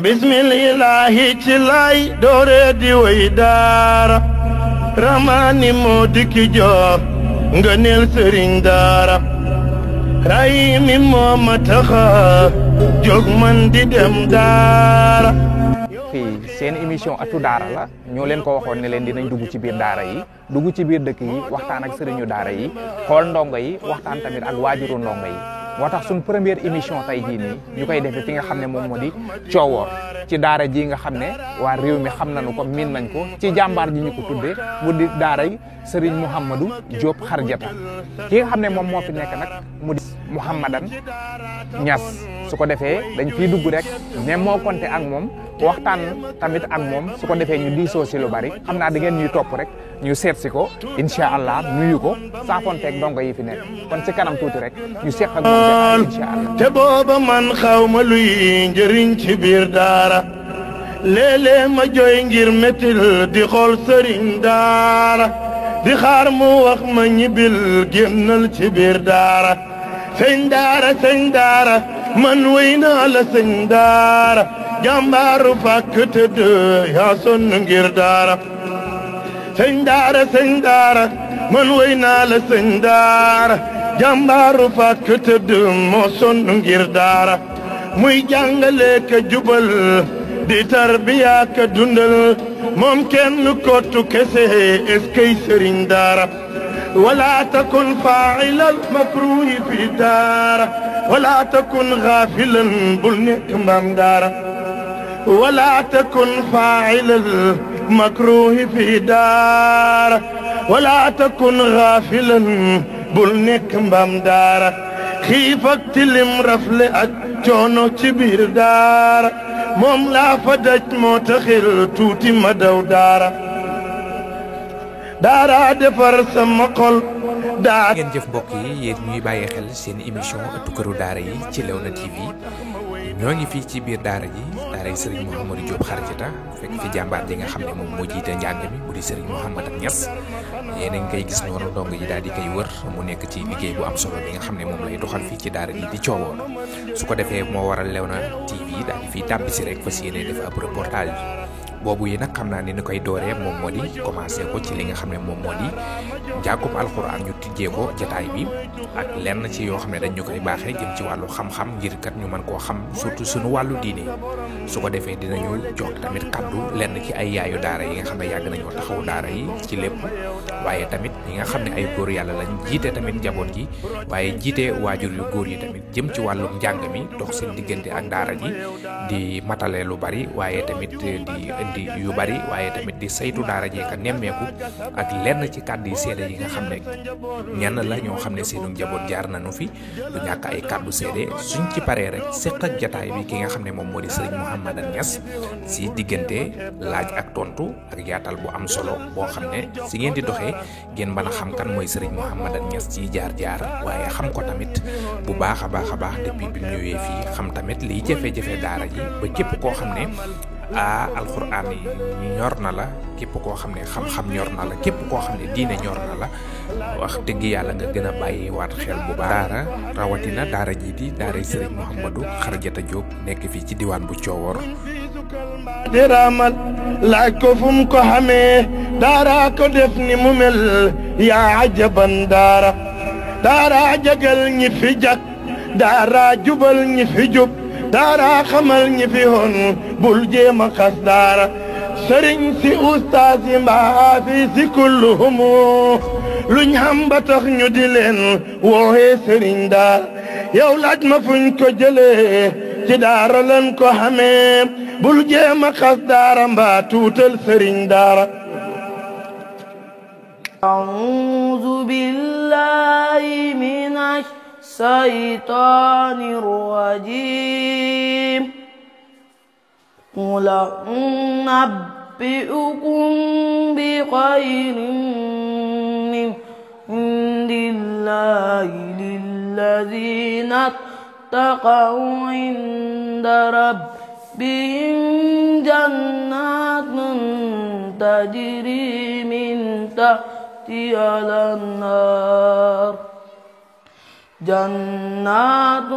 bismillahi ci lay doore di way daara ramani moo dikki jox ngëneel sëriñ daara rayimi moo ma taxa jóg man di dem daara. fii seen émission atu daara la ñoo leen ko waxoon ne leen dinañ dugg ci biir daara yi dugg ci biir dëkk yi waxtaan ak sëriñu daara yi xool ndongo yi waxtaan tamit ak waajuru ndongo yi moo tax suñ première émission tey jii nii ñu koy defee fi nga xam ne moom moo di Coowoor ci daara ji nga xam ne waa réew mi xam nañu ko miin nañ ko ci jàmbaar ji ñu ko tuddee mu di daara yi Serigne Mouhamadou Diop Xarjata ki nga xam ne moom moo fi nekk nag mu di Mouhamadan Niass su ko defee dañ fiy dugg rek mais moo konte ak moom waxtaan tamit ak moom su ko defee ñu diisoo si lu bari xam naa da ngeen ñuy topp rek ñu seet si ko incha allah nuyu ko saafonteeg ndongo yi fi nekk kon si kanam tuuti rek ñu seq ak moom jotaay incha allah. te booba man xaw ma luy njëriñ ci biir daara léeg-léeg ma jooy ngir métil di xool sëriñ daara di xaar mu wax ma ñibbil génnal ci biir daara sëñ daara man wéy naa la sëñ daara jàmbaaru fàkk tëdd yaa sonn ngir daara sëñ daara man wéy naa la sëñ daara jàmbaaru fàkk tëdd moo sonn ngir daara muy jàngale ka jubal di tarbiya ka dundal moom kenn kottu kese eskay sëriñ daara wala takun faa'ilal makruhi fi daara wala takun gaafilan bul nekk mbaam daara wala takun faa'ilal makruhi fi daara wala takun gaafilan bul nekk mbaam daara xiif ak tilim rafle ak coono ci biir daara moom laa fa daj moo taxil tuuti ma daw daara defar sama xol daara. ngeen jëf mbokk yi yéen ñuy bàyyi xel seen émission ëttu këru daara yi ci Léona TV ñoo ngi fii ci biir daara ji daara yi Serigne Mouhamadou Diop Xarjata fekk fi jàmbaar ji nga xam ne moom moo jiite njàng mi bu di Serigne Mouhamadan Niass yéen a ngi koy gis noonu ndongo yi daal di koy wër mu nekk ci liggéey bu am solo bi nga xam ne moom lay doxal fii ci daara ji di Coowoor su ko defee moo waral Léona TV daal di fiy tàbbi si rek fas yéene def ab reportage boobu yi nag xam naa ni koy dooree moom moo di commencé ko ci li nga xam ne moom moo di njàngum alxuraan ñu tijjee ko jataay bi ak lenn ci yoo xam ne dañ ñu koy baaxee jëm ci wàllu xam-xam ngir kat ñu mën koo xam surtout suñu wàllu diine su ko defee dinañu jox tamit kaddu lenn ci ay yaayu daara yi nga xam ne yàgg nañoo taxaw daara yi ci lépp waaye tamit ñi nga xam ne ay góor yàlla lañ jiite tamit njaboot gi waaye jiite waajur yu góor yi tamit jëm ci wàllum njàng mi dox seen diggante ak daara ji di matale lu bari waaye tamit di yu bari waaye tamit di saytu daara jee ka nemmeeku ak lenn ci kàddu yi seede yi nga xam ne ñenn la ñoo xam ne seenu njaboot jaar nañu fi du ñàkk ay kàddu seede suñ ci paree rek seq ak jataay bi ki nga xam ne moom moo di Serigne Mouhamadan Niass si diggante laaj ak tontu ak yaatal bu am solo boo xam ne si ngeen di doxee ngeen mën a xam kan mooy Serigne Mouhamadan Niass ci jaar-jaar waaye xam ko tamit bu baax a baax depuis bi mu ñëwee fii xam tamit liy jafe-jafe daara ji ba képp koo xam ne alxuraan yi ñor na la képp koo xam ne xam-xam ñor na la képp koo xam ne diine ñor na la wax dëgg yàlla nga gën a bàyyi waat xel bu baax daara rawatina daara ji di daara Serigne Mouhamadou Xarjata Diop nekk fii ci diwaan bu Coowoor di raamal laaj ko fu mu ko xamee daara ko def ni mu mel yaa ajaban daara jagal ñi fi jak daara jubal ñi fi jub daara xamal ñi fi hoon bul jéem a xas daara sëriñ si ustaas yi mbaa fi si kulluhumu luñ xam ba tax ñu di leen wooxee sëriñ daara yow laaj ma fuñ ko jëlee ci daara lan ko xamee bul jéem a xas daara mbaa tuutal sëriñ daara أعوذ بالله من الشيطان الرجيم قل أنبئكم بخير من عند الله للذين اتقوا عند ربهم جنات تجري من تحتها الأنهار جنات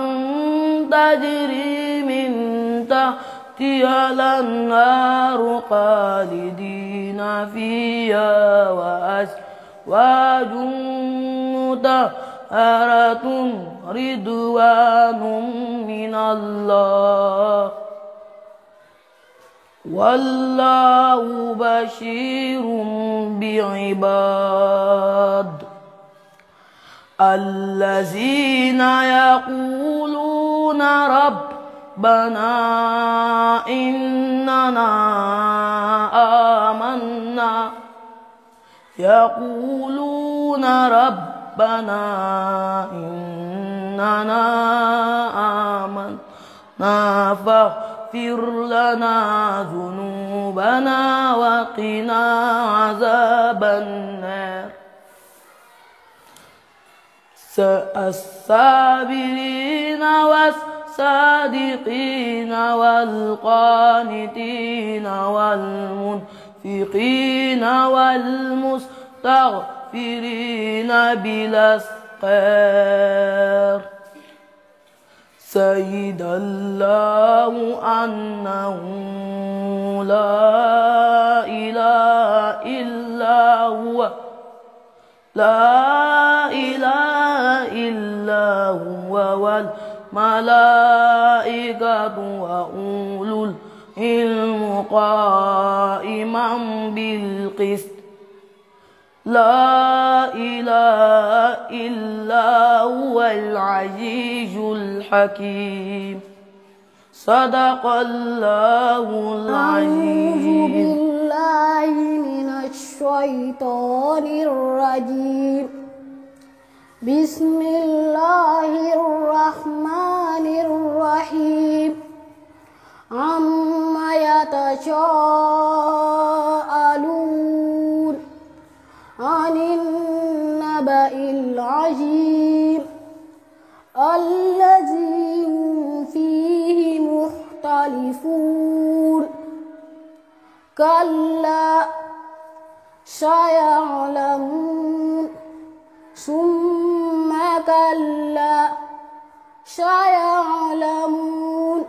تجري من تحتها تحتها الأنهار خالدين فيها وأزواج مطهرة رضوان من الله والله بشير بعباد الذين يقولون ربنا إننا آمنا يقولون ربنا إننا آمنا فاغفر لنا ذنوبنا وقنا عذاب النار الصابرين والصادقين والقانتين والمنفقين والمستغفرين بالأسحار شهد الله أنه لا إله إلا هو لا إله إلا هو والملائكة وأولو العلم قائما بالقسط لا إله إلا هو العزيز الحكيم صدق الله العظيم. أعوذ بالله من الشيطان الرجيم. بسم الله الرحمن الرحيم. عما يتساءلون عن النبأ العظيم الذي هم فيه مختلفون كلا سيعلمون ثم كلا سيعلمون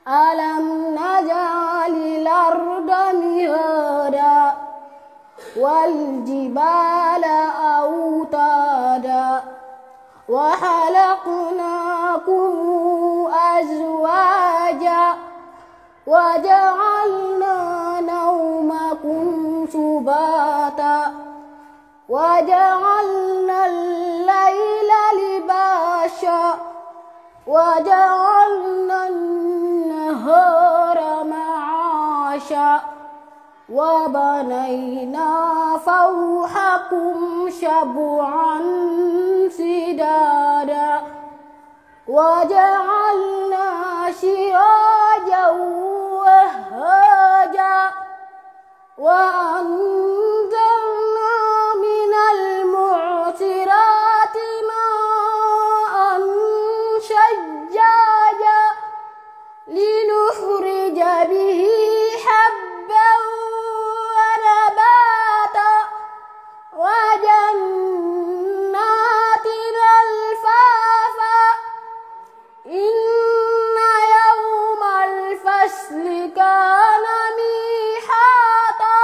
ألم نجعل الأرض مهادا والجبال أوتادا وخلقناكم أزواجا وجعلنا نومكم سباتا وجعلنا الليل لباسا وجعلنا النهار معاشا وبنينا فوقكم سبعا شدادا وجعلنا سراجا وهاجا وأنزلنا من المعصرات ماء ثجاجا لنخرج به حبا ونباتا وجنات ألفافا إن يوم الفصل كان ميقاتا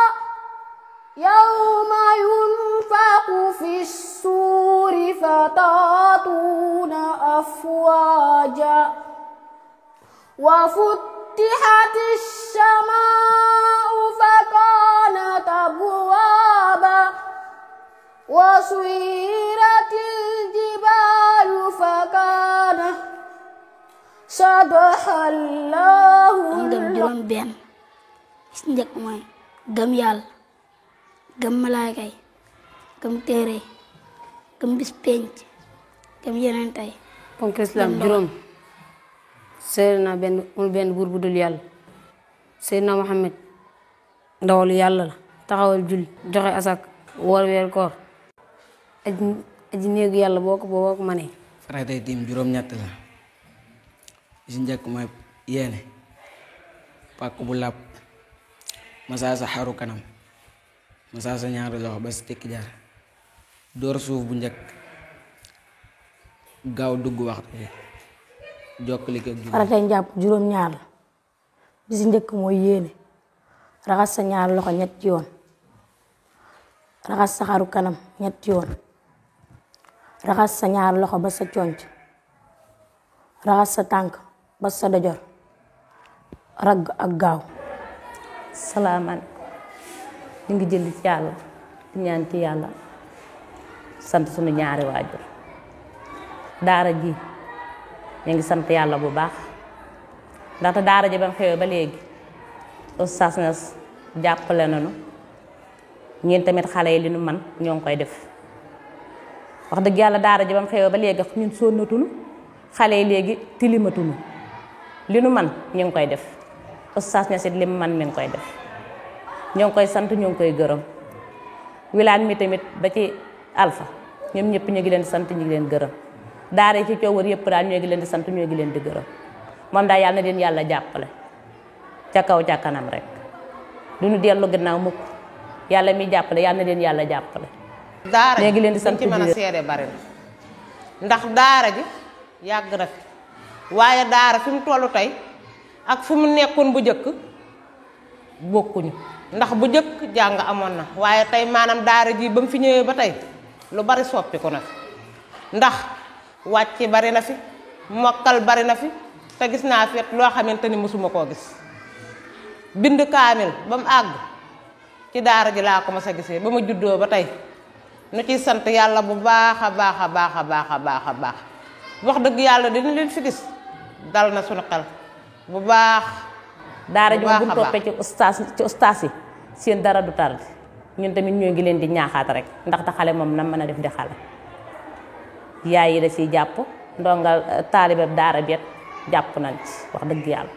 يوم ينفخ في الصور فتأتون أفواجا وفتحت السماء فكانت أبوابا وسيرت الجبال فكانت صدق الله juróom benn ci njëkk mooy gëm yàlla gëm malaaka yi gëm téere gëm bis penc gëm yonent yi ponk islam juróom seede naa benn buur bu dul yàlla Seydina Muhammad ndawal yàlla la taxawal julli joxe asak woor weer koor aji néegu yàlla boo ko mënee faratay tiim juróom ñett la ci njëkk mooy yéene pàkk bu làpp masaa sa xaru kanam masaa sa ñaari loxo ba si tekki jaar door suuf bu njëkk gaaw dugg waxtu jokkali ko faratay njàpp juróom ñaar la bi si njëkk mooy yéene raxas sa ñaari loxo ñetti yoon raxas sa xaru kanam ñetti yoon raxas sa ñaari loxo ba sa conc raxas sa tànk ba sa dojor ragg ak gaaw. salaamaaleykum ñu ngi jël ci yàlla di ñaan ci yàlla sant suñu ñaari waajur daara ji ñu ngi sant yàlla bu baax ndaxte daara ji ba mu xewee ba léegi Oustaz Niass jàppale nañu ñeen tamit xale yi li nu man ñoo ngi koy def wax dëgg yàlla daara ji ba mu xewee ba léegi ñun sonnatuñu xale yi léegi tilimatuñu li nu man ñu ngi koy def Oustaz Niass it li mu man mi ngi koy def ñoo ngi koy sant ñoo ngi koy gërëm wilaan mi tamit ba ci Alpha ñoom ñëpp ñu ngi leen di sant ñu ngi leen gërëm daara yi ci coowar yëpp daal ñoo ngi leen di sant ñoo ngi leen di gërëm moom daal yàlla na leen yàlla jàppale ca kaw ca kanam rek du ñu dellu gannaaw mukk yàlla mi jàppale yàlla na leen yàlla jàppale. daara ñoo ngi leen di sant ci mën a seede bari na ndax daara ji yàgg na fi waaye daara fi mu tollu tey ak fi mu nekkoon bu njëkk bokkuñu ndax bu njëkk jàng amoon na waaye tey maanaam daara ji ba mu fi ñëwee ba tey lu bari soppi ko na fi ndax wàcc bari na fi mokkal bari na fi te gis naa fi loo xamante ni mosuma koo gis bind kaamil ba mu àgg ci daara ji laa ko mas a gisee ba ma juddoo ba tey nu ciy sant yàlla bu baax a baax a baax a baax a baax a baax wax dëgg yàlla dina leen fi gis dal na sunu xel bu baax. daara ji bu toppee ci ustaas yi seen dara du tardi ñun tamit ñoo ngi leen di ñaaxaat rek ndaxte xale moom na mën a def di xale yaay yi da ciy jàpp ndongal taalibe daara bi jàpp nañ ci wax dëgg yàlla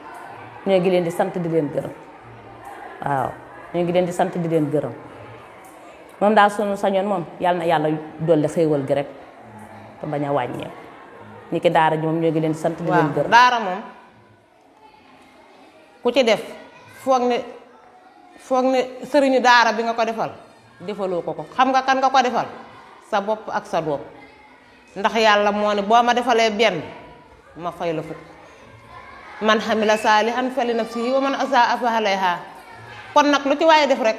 ñoo ngi leen di sant di leen gërëm waaw ñoo ngi leen di sant di leen gërëm moom daal sunu sañoon moom yàlla na yàlla dolli xéewal gi rek te bañ a wàññeeku ñi ki daara ji moom ñoo ngi leen di sant di leen gërëm. daara moom ku ci def foog ne sëriñu daara bi nga ko defal defaloo ko ko xam nga kan nga ko defal sa bopp ak sa doom ndax yàlla moo ne boo ma defalee benn ma fay la fukk man xamila saalihan fali nafsihi wa man asaa fa alayha kon nag lu ci waaye def rek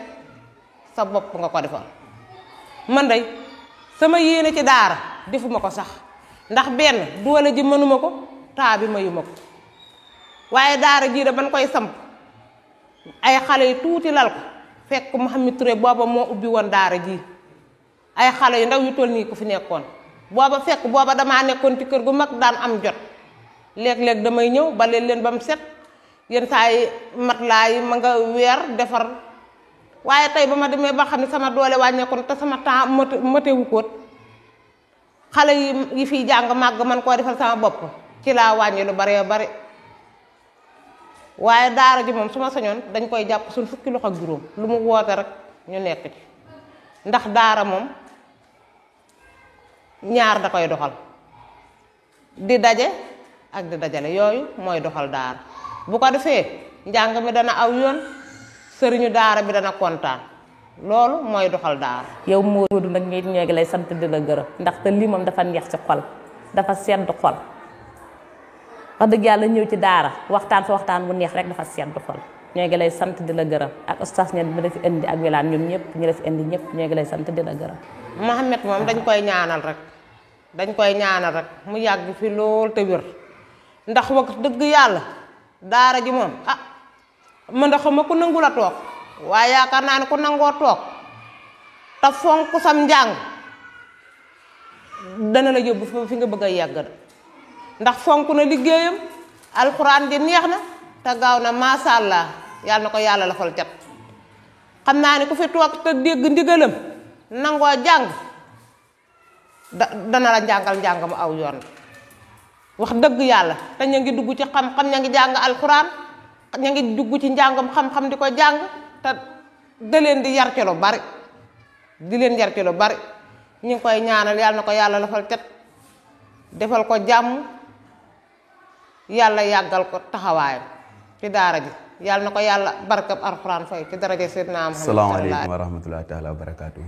sa bopp nga ko defal man day sama yéene ci daara defuma ko sax ndax benn doole ji mënuma ko taa bi mayuma ko waaye daara jii da ban koy samp ay xale yu tuuti lal ko fekk Mouhamed Touré booba moo ubbi woon daara ji ay xale yu ndaw yu toll nii ko fi nekkoon booba damaa nekkoon ci kër gu mag daan am jot léeg-léeg damay ñëw bale leen ba mu set yenn saa yi matelas yi ma nga weer defar waaye tey ba ma demee ba xam ne sama doole wàññeekoon te sama temps matewu koot xale yi fiy jàng màgg man koo defal sama bopp ci laa wàññi lu baree bare waaye daara ji moom su ma sañoon dañ koy jàpp suñ fukki loxo ak juróom lu mu woote rek ñu nekk ci ndax daara moom ñaar da koy doxal di daje ak di dajale yooyu mooy doxal daara bu ko defee njàng mi dana aw yoon sëriñu daara bi dana kontaan loolu mooy doxal daara. yow Modou nag ñoo ngi lay sant di la gërëm ndaxte lii moom dafa neex ci xol dafa sedd xol wax dëgg yàlla ñëw ci daara waxtaan fa waxtaan bu neex rek dafa sedd xol ñoo ngi lay sant di la gërëm ak Oustaz Niass bi la fi indi ak wilaan ñoom ñëpp ñu la fi indi ñëpp ñoo ngi lay sant di la gërëm. Mouhamed moom dañ koy ñaanal rek mu yàgg fi lool te wér ndax wax dëgg yàlla daara ji moom man da xama ku nangu la toog waaye yaakaar naa ne ku nangoo toog te fonk sam njàng dana la yóbbu fi nga bëgg a yegg ndax fonk na liggéeyam alxuraan ji neex na te gaaw na macha allah yàlla na ko yàlla la fal cat xam naa ne ku fi toog te dégg ndigalam nangoo jàng dana la njàngal njàng mu aw yoon wax dëgg yàlla te ña ngi dugg ci xam-xam ña ngi jàng alxuraan ña ngi dugg ci njàngam xam-xam di ko jàng te da leen di yar ci lu bari ñu ngi koy ñaanal yàlla na ko yàlla la fal cat defal ko jàmm yàlla yàggal ko taxawaayam ci daara ji yàlla na ko yàlla barkab alxuraan fay ci daraja Seydina Muhammad. salaamaaleykum wa rahmatullahi taala wa barakaatu.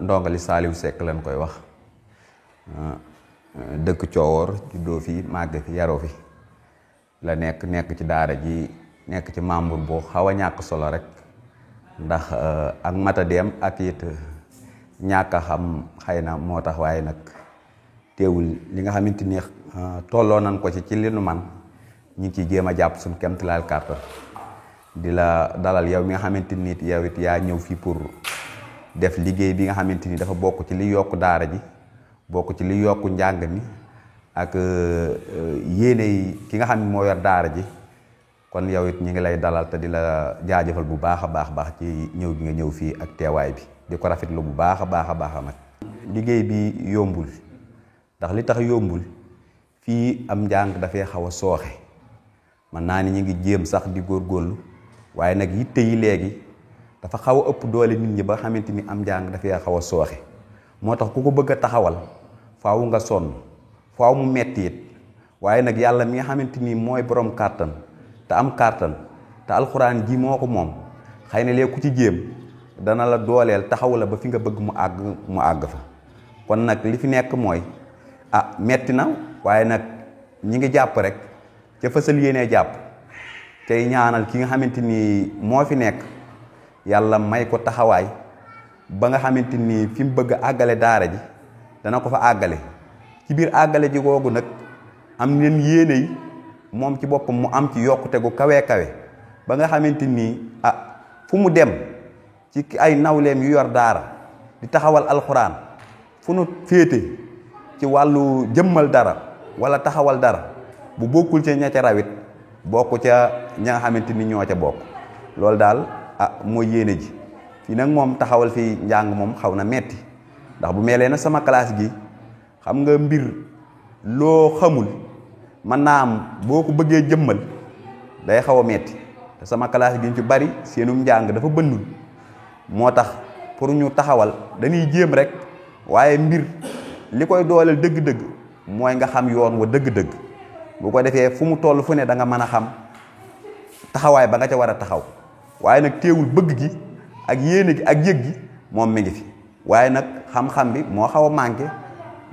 ndongali Saliou Seck lañ koy wax dëkk Coowoor juddoo fi màgg fi yaroo fi la nekk ci daara ji nekk ci membre boo xaw a ñàkk solo rek ndax ak matadeem ak it ñàkk a xam xëy na moo tax, waaye nag teewul li nga xamante ni tolloo nañ ko ci li nu man ñu ngi ciy jéem a jàpp suñu kéemtalaay kàttan di la dalal yow mi nga xamante ni yow it yaa ñëw fii pour def liggéey bi nga xamante ni dafa bokk ci li yokk daara ji, bokk ci li yokk njàng mi ak yéene yi ki nga xam ne moo yor daara ji. kon yow it ñu ngi lay dalal te di la jaajëfal bu baax a baax ci ñëw gi nga ñëw fii ak teewaay bi di ko rafetlu bu baax a baax nag. liggéey bi yombul ndax li tax yombul fii am njàng dafay xaw a sooxe man naa ni ñu ngi jéem sax di góorgóorlu waaye nag yitte yi léegi dafa xaw a ëpp doole nit ñi ba xamante ni am njàng dafay xaw a sooxe moo tax ku ko bëgg a taxawal faaw nga sonn faaw mu metti it waaye nag yàlla mi nga xamante ni mooy borom kàttan te am kàttan te alxuraan ji moo ko moom xëy na léegi ku ci jéem dana la dooleel taxaw la ba fi nga bëgg mu àgg fa. kon nag li fi nekk mooy metti na waaye nag ñi ngi jàpp rek ca fësal yéenee jàpp tey ñaanal ki nga xamante ni moo fi nekk yàlla may ko taxawaay ba nga xamante ni fi mu bëgg a àggale daara ji dana ko fa àggale ci biir àggale ji googu nag am leen yéene yi moom ci boppam mu am ci yokkute gu kawe ba nga xamante ni fu mu dem ci ay nawleem yu yor daara di taxawal alxuraan fu nu féete ci wàllu jëmmal dara wala taxawal dara bu bokkul ca ña ca rawit bokk ca ña nga xamante ni ñoo ca bokk loolu daal mooy yéene ji. fii nag moom taxawal fi njàng moom xaw na metti ndax bu melee na sama classe gi xam nga mbir loo xamul mën naa am boo ko bëggee jëmmal day xaw a metti te sama classe gi ñu ci bari seenum njàng dafa bënnul moo tax pour ñu taxawal dañuy jéem rek waaye mbir li koy dooleel dëgg-dëgg mooy nga xam yoon wa dëgg-dëgg bu ko defee fu mu toll fu ne da nga mën a xam taxawaay ba nga ca war a taxaw waaye nag teewul bëgg gi ak yéene gi ak yëg gi moom mi ngi fi waaye nag xam-xam bi moo xaw a manqué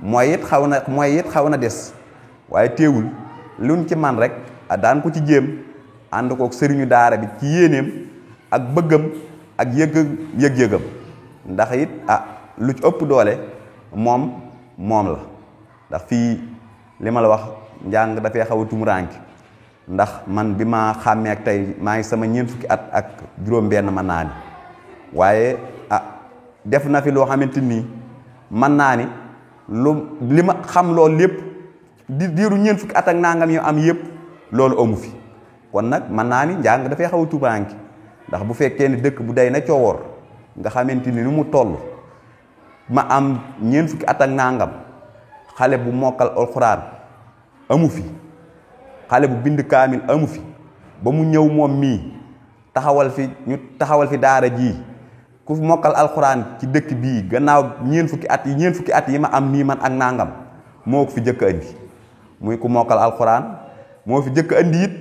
mooy it xaw na des waaye teewul luñ ci man rek daan ko ci jéem ànd kook sëriñu daara bi ci yéeneem ak bëggam ak yëg-yëgam ndax it lu ci ëpp doole moom la ndax fii li ma la wax njàng dafay xaw a tumuraanki ndax man bi ma xàmmee ak tey maa ngi sama ñeent fukki at ak juróom-benn mën naa ni waaye def na fi loo xamante nii mën naa ni li ma xam loolu lépp diiru ñeent fukki at ak nangam yu am yëpp loolu amu fi kon nag mën naa ni njàng dafay xaw a tumuraanki ndax bu fekkee ni dëkk bu day na coowoor nga xamante ni mu toll ma am ñeent fukki at ak nangam xale bu mokkal alxuraan amu fi xale bu bind kaamil amu fi ba mu ñëw moom mii taxawal fi daara ji ku mokkal alxuraan ci dëkk bii gannaaw ñeent fukki at yi ma am nii man ak nangam moo ko fi jëkk andi muy ku mokkal alxuraan moo fi jëkk andi it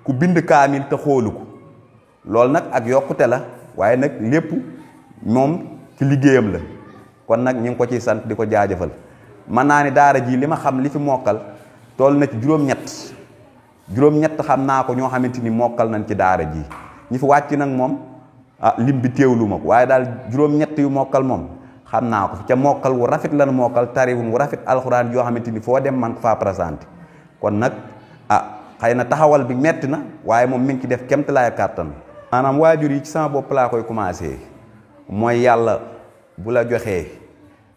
ku bind kaamil te xoolu ko loolu nag ak yokkute la waaye nag lépp moom ci liggéeyam la kon nag ñu ngi ko ciy sant di ko jaajëfal mën naa ni daara ji li ma xam li fi mokkal toll na ci juróom-ñett xam naa ko ñoo xamante ni mokkal nañ ci daara ji ñi fi wàcc nag moom lim bi teewlu ma ko waaye daal juróom-ñett yu mokkal moom xam naa ko ca mokkal wu rafet lan mokkal tariwun wu rafet alxuraan yoo xamante ni foo dem man ko faa présenté kon nag xëy na taxawal bi metti na waaye moom mi ngi ci def kéemtalaay kàttan maanaam waajur yi ci sama bopp laa koy commencé mooy yàlla bu la joxee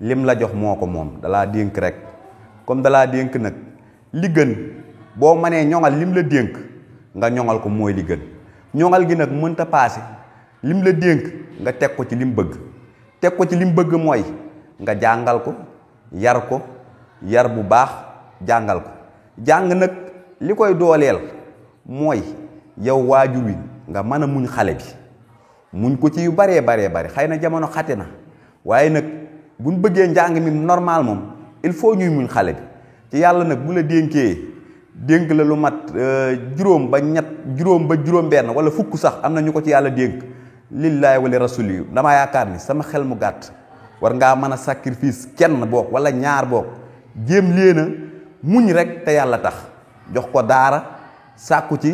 lim la jox moo ko moom dalaa dénk rek comme dalaa dénk nag li gën boo mënee ñoŋal lim la dénk nga ñoŋal ko mooy li gën ñoŋal gi nag mënta paase lim la dénk nga teg ko ci lim bëgg teg ko ci lim bëgg mooy nga jàngal ko yar bu baax jàngal ko jàng nag li koy dooleel mooy yow waajur wi nga mën a muñ xale bi muñ ko ci yu baree xëy na jamono xate na waaye nag buñ bëggee njàng mi normal moom il faut ñuy muñ xale bi ci yàlla nag bu la dénk la lu mat juróom ba juróom benn wala fukk sax am na ñu ko ci yàlla dénk lillaay wala rasuli yu damaa yaakaar ni sama xel mu gàtt war ngaa mën a sacrifice kenn boog wala ñaar boog jéem leen a muñ rek te yàlla tax jox ko daara sàkku ci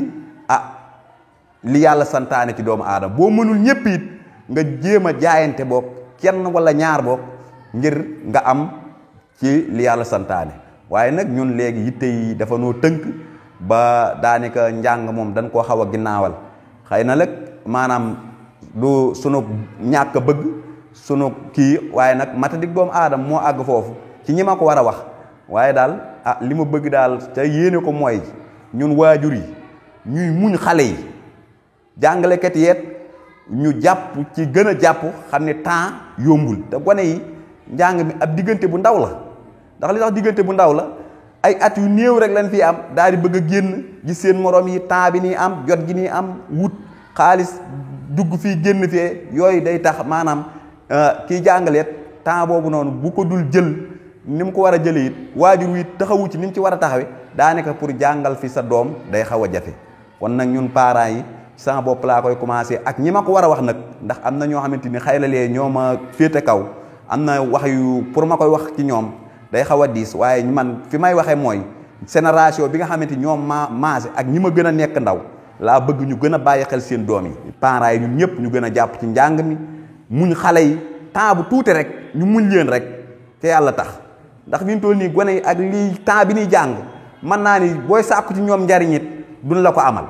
li yàlla santaane ci doomu aadama boo mënul ñëpp it nga jéem a jaayante boog kenn wala ñaar boog ngir nga am ci li yàlla santaane. waaye nag ñun léegi yitte yi dafa noo tënk ba daanaka njàng moom dañ koo xaw a ginnaawal xëy na nag maanaam du sunu ñàkk bëgg sunu kii waaye nag matadik doomu aadama moo àgg foofu ci ñi ma ko war a wax waaye daal li ma bëgg daal te yéene ko mooy ñun waajur yi ñuy muñ xale yi jàngalekat yeet ñu jàpp ci gën a jàpp xam ne temps yombul te gone yi njàng mi ab diggante bu ndaw la ndax li tax diggante bu ndaw la ay at yu néew rek lañ fi am daal di bëgg a génn gis seen morom yi temps bi nii am jot gi nii am wut xaalis dugg fii génn fee yooyu day tax maanaam kiy jàngaleet temps boobu noonu bu ko dul jël ni mu ko war a jëlee it waajur wi taxawu ci ni mu ci war a taxawe daanaka pour jàngal fi sa doom day xaw a jafe kon nag ñun parents yi sama bopp laa koy commencé ak ñi ma ko war a wax nag ndax am na ñoo xamante ni xëy na lee ñoo ma féete kaw am na wax yu pour ma koy wax ci ñoom day xaw a diis waaye man fi may waxee mooy génération bi nga xamante ni ñoom maase ak ñi ma gën a nekk ndaw laa bëgg ñu gën a bàyyi xel seen doom yi parents yi ñun ñëpp ñu gën a jàpp ci njàng mi muñ xale yi temps bu tuuti rek ñu muñ leen rek te yàlla tax ndax fi mu toll nii gone yi ak lii temps bi ñuy jàng mën naa ni booy sàkku ci ñoom njariñ it duñ la ko amal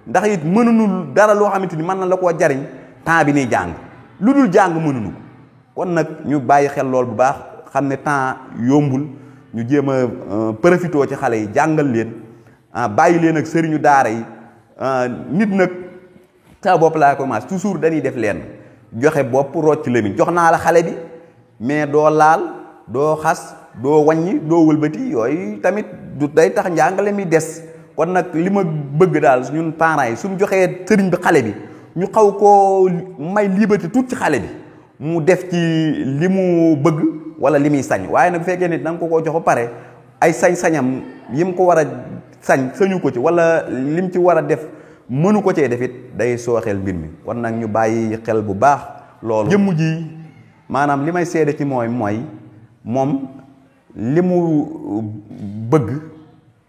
ndax it mënuñu dara loo xamante ni mën na la koo jariñ temps bi ñuy jàng lu dul jàng mënuñu ko kon nag ñu bàyyi xel lool bu baax xam ne temps yombul ñu jéem a profitoo ci xale yi jàngal leen bàyyi leen ak sëriñu daara yi nit nag sa bopp laa commencé toujours dañuy def leen joxe bopp rocc lëmiñ jox naa la xale bi mais doo laal doo xas doo wàññi doo wëlbati yooyu tamit du day tax njàngale mi des kon nag li ma bëgg daal ñun parents yi suñu joxee sëriñ bi xale bi ñu xaw koo may liberté tuuti ci xale bi mu def ci li mu bëgg wala li muy sañ waaye nag bu fekkee ne da nga ko koo jox ba pare ay sañ-sañam yi mu ko war a sañu ko ci wala lim ci war a def mënu ko cee def it day sooxeel mbir mi kon nag ñu bàyyi xel bu baax loolu. jëmm ji maanaam li may seede ci moom li mu bëgg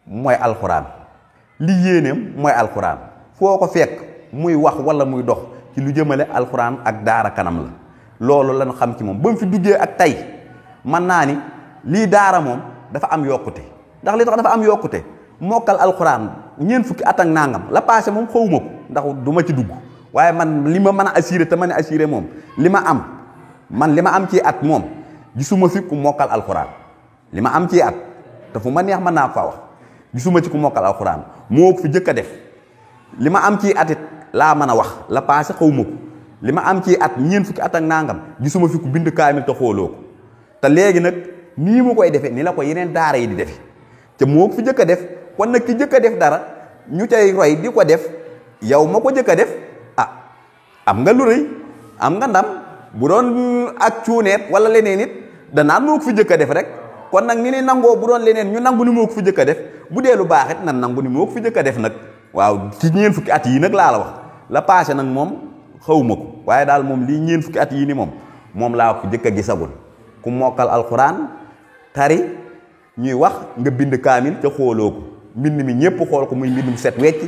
mooy alxuraan li yéeneem mooy alxuraan foo ko fekk muy wax wala muy dox ci lu jëmale alxuraan ak daara kanam la loolu lañu xam ci moom ba mu fi duggee ak tey mën naa ni lii daara moom dafa am yokkute ndax li tax dafa am yokkute mokkal alxuraan ñeent fukki at ak nangam la passé moom xawuma ko ndax du ma ci dugg waaye man li ma mën a assuré te mën a assuré moom li ma am ci at moom gisuma fi ku mokkal alxuraan li ma am ci at te fu ma neex mën naa fa wax gisuma ci ku mokkal alxuraan moo ko fi jëkk a def li ma am ci at it laa mën a wax la passé xawuma ko li ma am ci at ñeent fukki at ak nangam gisuma fi ku bind kaamil te xooloo ko te léegi nag nii mu koy defee ni la ko yeneen daara yi di defe te moo ko fi jëkk a def kon nag ki jëkk a def dara ñu cay roy di ko def yow ma ko jëkk a def am nga lu rëy am nga ndam bu doon ak cuuneet wala leneen it danaan moo ko fi jëkk a def rek kon nag ni ni nangoo bu doon leneen ñu nangu ni moo ko fi jëkk a def bu dee lu baax it nan nangu ni moo ko fi jëkk a def nag waaw ci ñeen fukki at yii nag laa la wax la passé nag moom xawuma ko waaye daal moom lii ñeen fukki at yii ni moom laa ko jëkk a gisagul ku mokkal alxuraan tari ñuy wax nga bind kaamil ca xooloo ko mbind mi ñëpp xool ko muy mbindum set wecc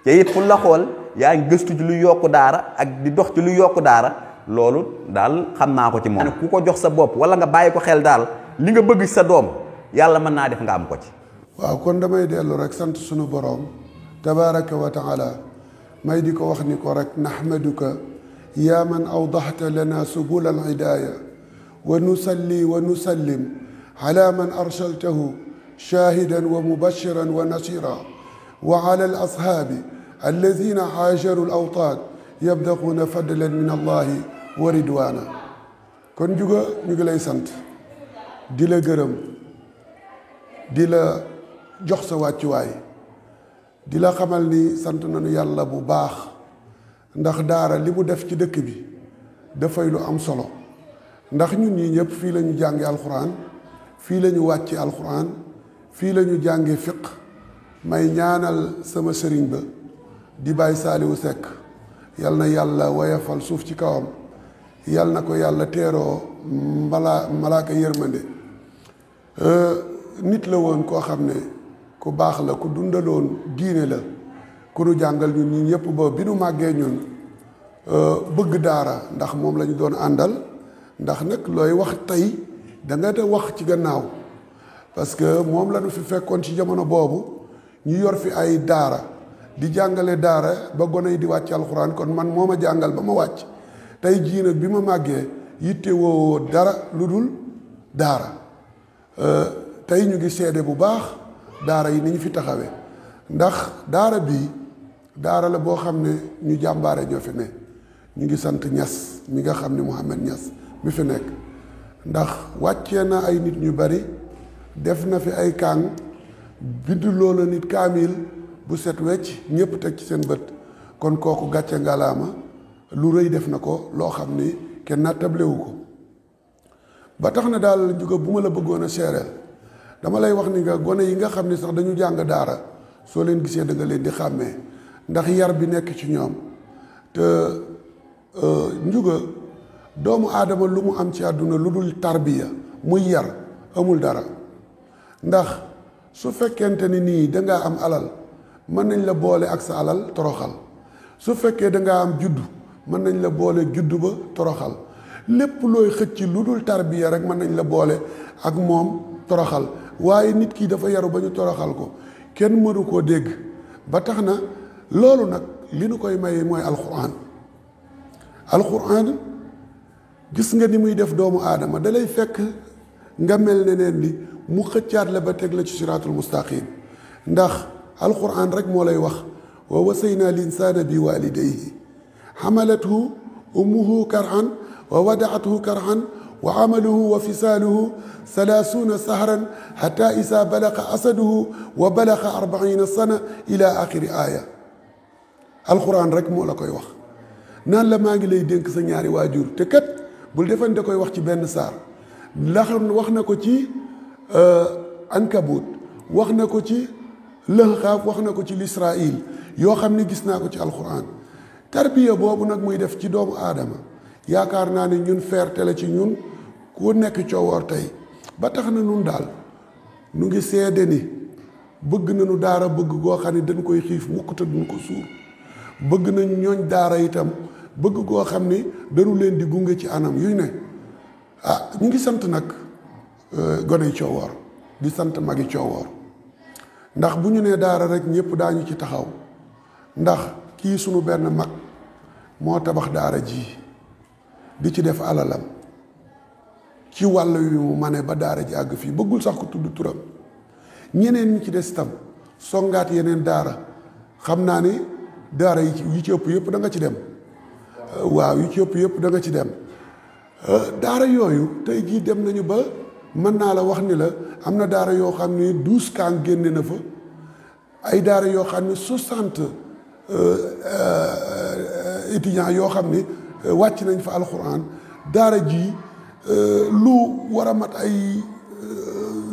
te it fu la xool yaa ngi gëstu ci lu yokku daara ak di dox ci lu yokku daara loolu daal xam naa ko ci moom ku ko jox sa bopp wala nga bàyyi ko xel daal li nga bëgg sa doom yàlla mën naa def nga am ko ci. waaw kon damay dellu rek sant sunu boroom tabaraka wa taala may di ko wax ni ko rek nahmaduka yaa man awdaxta lana subul al hidaaya wa nusalli wa nusallim ala man arsaltahu shaahidan wa mubashiran wa nasira wa ala al ashaabi alladina haajaru al awtaad yabdaquuna fadlan min allahi wa ridwaana kon juga ñu ngi lay sant di la gërëm di la jox sa wàccuwaay di la xamal ni sant nañu yàlla bu baax ndax daara li mu def ci dëkk bi dafay lu am solo ndax ñun ñii ñëpp fii la ñu jànge alxuraan fii la ñu wàcce alxuraan fii la ñu jànge fiq may ñaanal sama sëriñ ba di Baay Saaliwu Sekk yal na yàlla woyafal suuf ci kawam yal na ko yàlla teeroo malaaka yërmande nit la woon koo xam ne ku baax la ku dundaloon diine la ku nu jàngal ñun ñi ñëpp ba bi nu màggee ñun bëgg daara ndax moom la ñu doon àndal ndax nag looy wax tey da nga de wax ci gannaaw parce que moom la ñu fi fekkoon ci jamono boobu ñu yor fi ay daara di jàngale daara ba gone yi di wàcc alxuraan kon man moo ma jàngal ba ma wàcc tey jii nag bi ma màggee yitte woo dara lu dul daara tey ñu ngi seede bu baax daara yi ni ñu fi taxawee ndax daara bii daara la boo xam ne ñu jàmbaare ñoo fi ne ñu ngi sant Ñas mi nga xam ne Mouhamed Ñas mi fi nekk ndax wàccee na ay nit ñu bari def na fi ay kàng bind loola nit kaamil bu set wecc ñëpp teg ci seen bët kon kooku gàcce ngalaama lu rëy def na ko loo xam ni kenn nattablewu ko ba tax na daal njuga bu ma la bëggoon a seereel dama lay wax ni nga gone yi nga xam ni sax dañu jàng daara soo leen gisee da nga leen di xàmmee ndax yar bi nekk ci ñoom te njuga doomu aadama lu mu am ci àdduna lu dul tarbiya muy yar amul dara ndax su fekkente ni nii dangaa am alal mën nañ la boole ak sa alal toroxal su fekkee dangaa am juddu mën nañ la boole juddu ba toroxal lépp looy xëcc lu dul tarbiya rek mën nañ la boole ak moom toroxal waaye nit ki dafa yaru ba ñu toroxal ko kenn mënu koo dégg ba tax na loolu nag li nu koy maye mooy alxuraan gis nga ni muy def doomu aadama dalay fekk nga mel ne neen li mu xëccaat la ba teg la ci siraatul mustaqim ndax alxuraan rek moo lay wax wa wasayna linsaana bi walidayhi xamalathu ummuhu karhan wa wadaathu karhan wa amaluhu wa fisaaluhu 30 sahran xata isa balaqa asaduhu wa balaqa 40 sana ila axiri aaya alxuraan rek moo la koy wax naan la maa ngi lay dénk sa ñaari waajur te kat bul defan da koy wax ci benn saar la xam wax na ko ci ankabut wax na ko ci lëxaaf wax na ko ci lisrail yoo xam ne gis naa ko ci alxuraan tarbiya boobu nag muy def ci doomu aadama yaakaar naa ne ñun fierté la ci ñun ku nekk coowoor tey ba tax na nun daal nu ngi seede ni bëgg nañu daara bëgg goo xam ne dañ koy xiif mukk te duñ ko suur bëgg nañu ñooñ daara itam bëgg goo xam ni dañu leen di gunge ci anam yuy ne ñu ngi sant nag goney coowoor di sant magi coowoor ndax bu ñu nee daara rek ñëpp daañu ci taxaw ndax kii sunu benn mag moo tabax daara ji di ci def alalam ci wàll wi mu mane ba daara ji àgg fii bëggul sax ko tudd turam ñeneen ñi ci des itam songaat yeneen daara xam naa ni daara yi ci ëpp yëpp da nga ci dem waaw yi ci ëpp yëpp da nga ci dem daara yooyu tey jii dem nañu ba mën naa la wax ni la am na daara yoo xam ne 12 kaan génne na fa ay daara yoo xam ne 60 étudiants yoo xam ne wàcc nañ fa alxuraan daara ji lu war a mat ay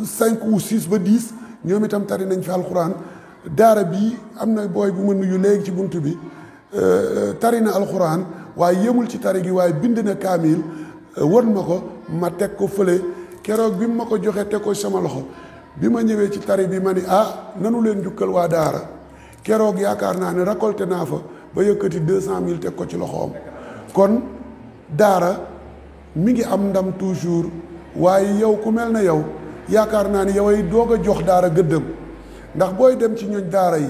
5 ou 6 ba 10 ñoom itam tari nañ fi alxuraan daara bi am na booy bu ma nuyu léegi ci bunt bi tari na alxuraan waaye yemul ci tari gi waaye bind na kaamil won ma ko ma teg ko fële keroog bi ma ko joxee teg ko sama loxo bi ma ñëwee ci tari bi ma ni nanu leen njukkal waa daara keroog yaakaar naa ne récolté naa fa ba yëkkati 200 000 teg ko ci loxoom kon daara mi ngi am ndam toujours waaye yow ku mel na yow yaakaar naa ni yow ay doog a jox daara gëddëm ndax booy dem ci ñooñ daara yi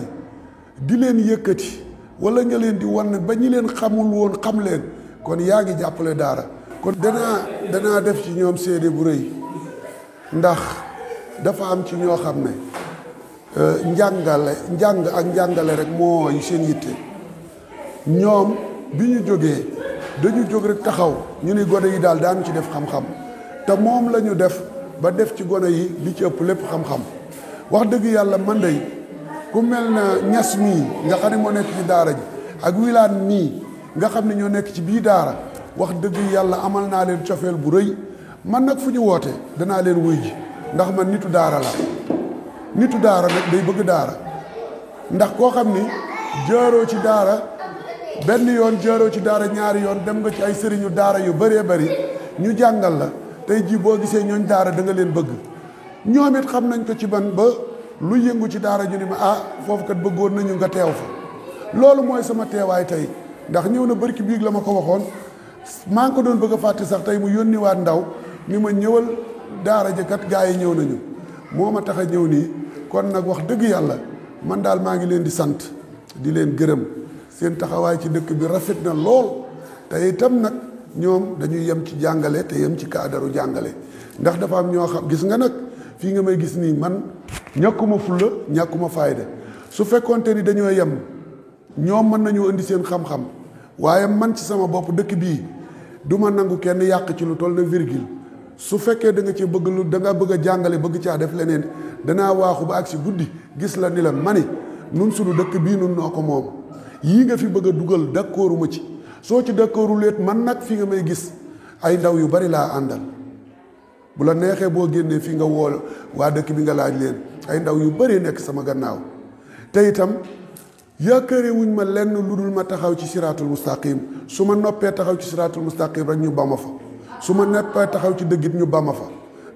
di leen yëkkati wala nga leen di wan ba ñi leen xamul woon xam leen kon yaa ngi jàppale daara kon danaa def ci ñoom seede bu rëy ndax dafa am ci ñoo xam ne njàng ak njàngale rek mooy seen yitte ñoom bi ñu jógee dañu jóg rek taxaw ñu ni gone yi daal daan ci def xam-xam te moom la ñu def ba def ci gone yi li ci ëpp lépp xam-xam wax dëgg yàlla man day ku mel na ñas mii nga xam ne moo nekk ci daara ji ak wilaan mii nga xam ne ñoo nekk ci bii daara wax dëgg yàlla amal naa leen cofeel bu rëy man nag fu ñu woote danaa leen wuy ji ndax man nitu daara la nitu daara nag day bëgg daara ndax koo xam ni jaaroo ci daara benn yoon jaaroo ci daara ñaari yoon dem nga ci ay sëriñu daara yu bëree bëri ñu jàngal la tey jii boo gisee ñooñ daara da nga leen bëgg ñoom it xam nañ ko ci ban ba lu yëngu ci daara ju ni ma foofu kat bëggoon nañu nga teew fa loolu mooy sama teewaay tey ndax ñëw na barki biig la ma ko waxoon maa ngi ko doon bëgg a fàtte sax tey mu yónniwaat ndaw ni ma ñëwal daara jëkkat gaa yi ñëw nañu moo ma tax a ñëw nii. kon nag wax dëgg yàlla man daal maa ngi leen di sant di leen gërëm seen taxawaay ci dëkk bi rafet na lool te itam nag ñoom dañuy yem ci jàngale te yem ci kaadaru jàngale ndax dafa am ñoo xam gis nga nag fii nga may gis nii man ñàkkuma fulla ñàkkuma fayda su fekkonte ni dañoo yem ñoom mën nañoo indi seen xam-xam waaye man ci sama bopp dëkk bii du ma nangu kenn yàq ci lu toll na virgule su fekkee da nga ci bëgg lu da nga bëgg a jàngale bëgg caa def leneen danaa waaxu ba ak si guddi gis la ni la mani nun sunu dëkk bii nun noo ko moom yii nga fi bëgg a dugal d'accorduma ci soo ci d'accorduleet man nag fi nga may gis ay ndaw yu bari laa àndal bu la neexee boo génnee fi nga woo waa dëkk bi nga laaj leen ay ndaw yu bari nekk sama gannaaw te itam yaakaare wuñ ma lenn lu dul ma taxaw ci siraatul mustaqim su ma noppee taxaw ci siraatul mustaqim rek ñu ba ma fa su ma noppee taxaw ci dëggit ñu ba ma fa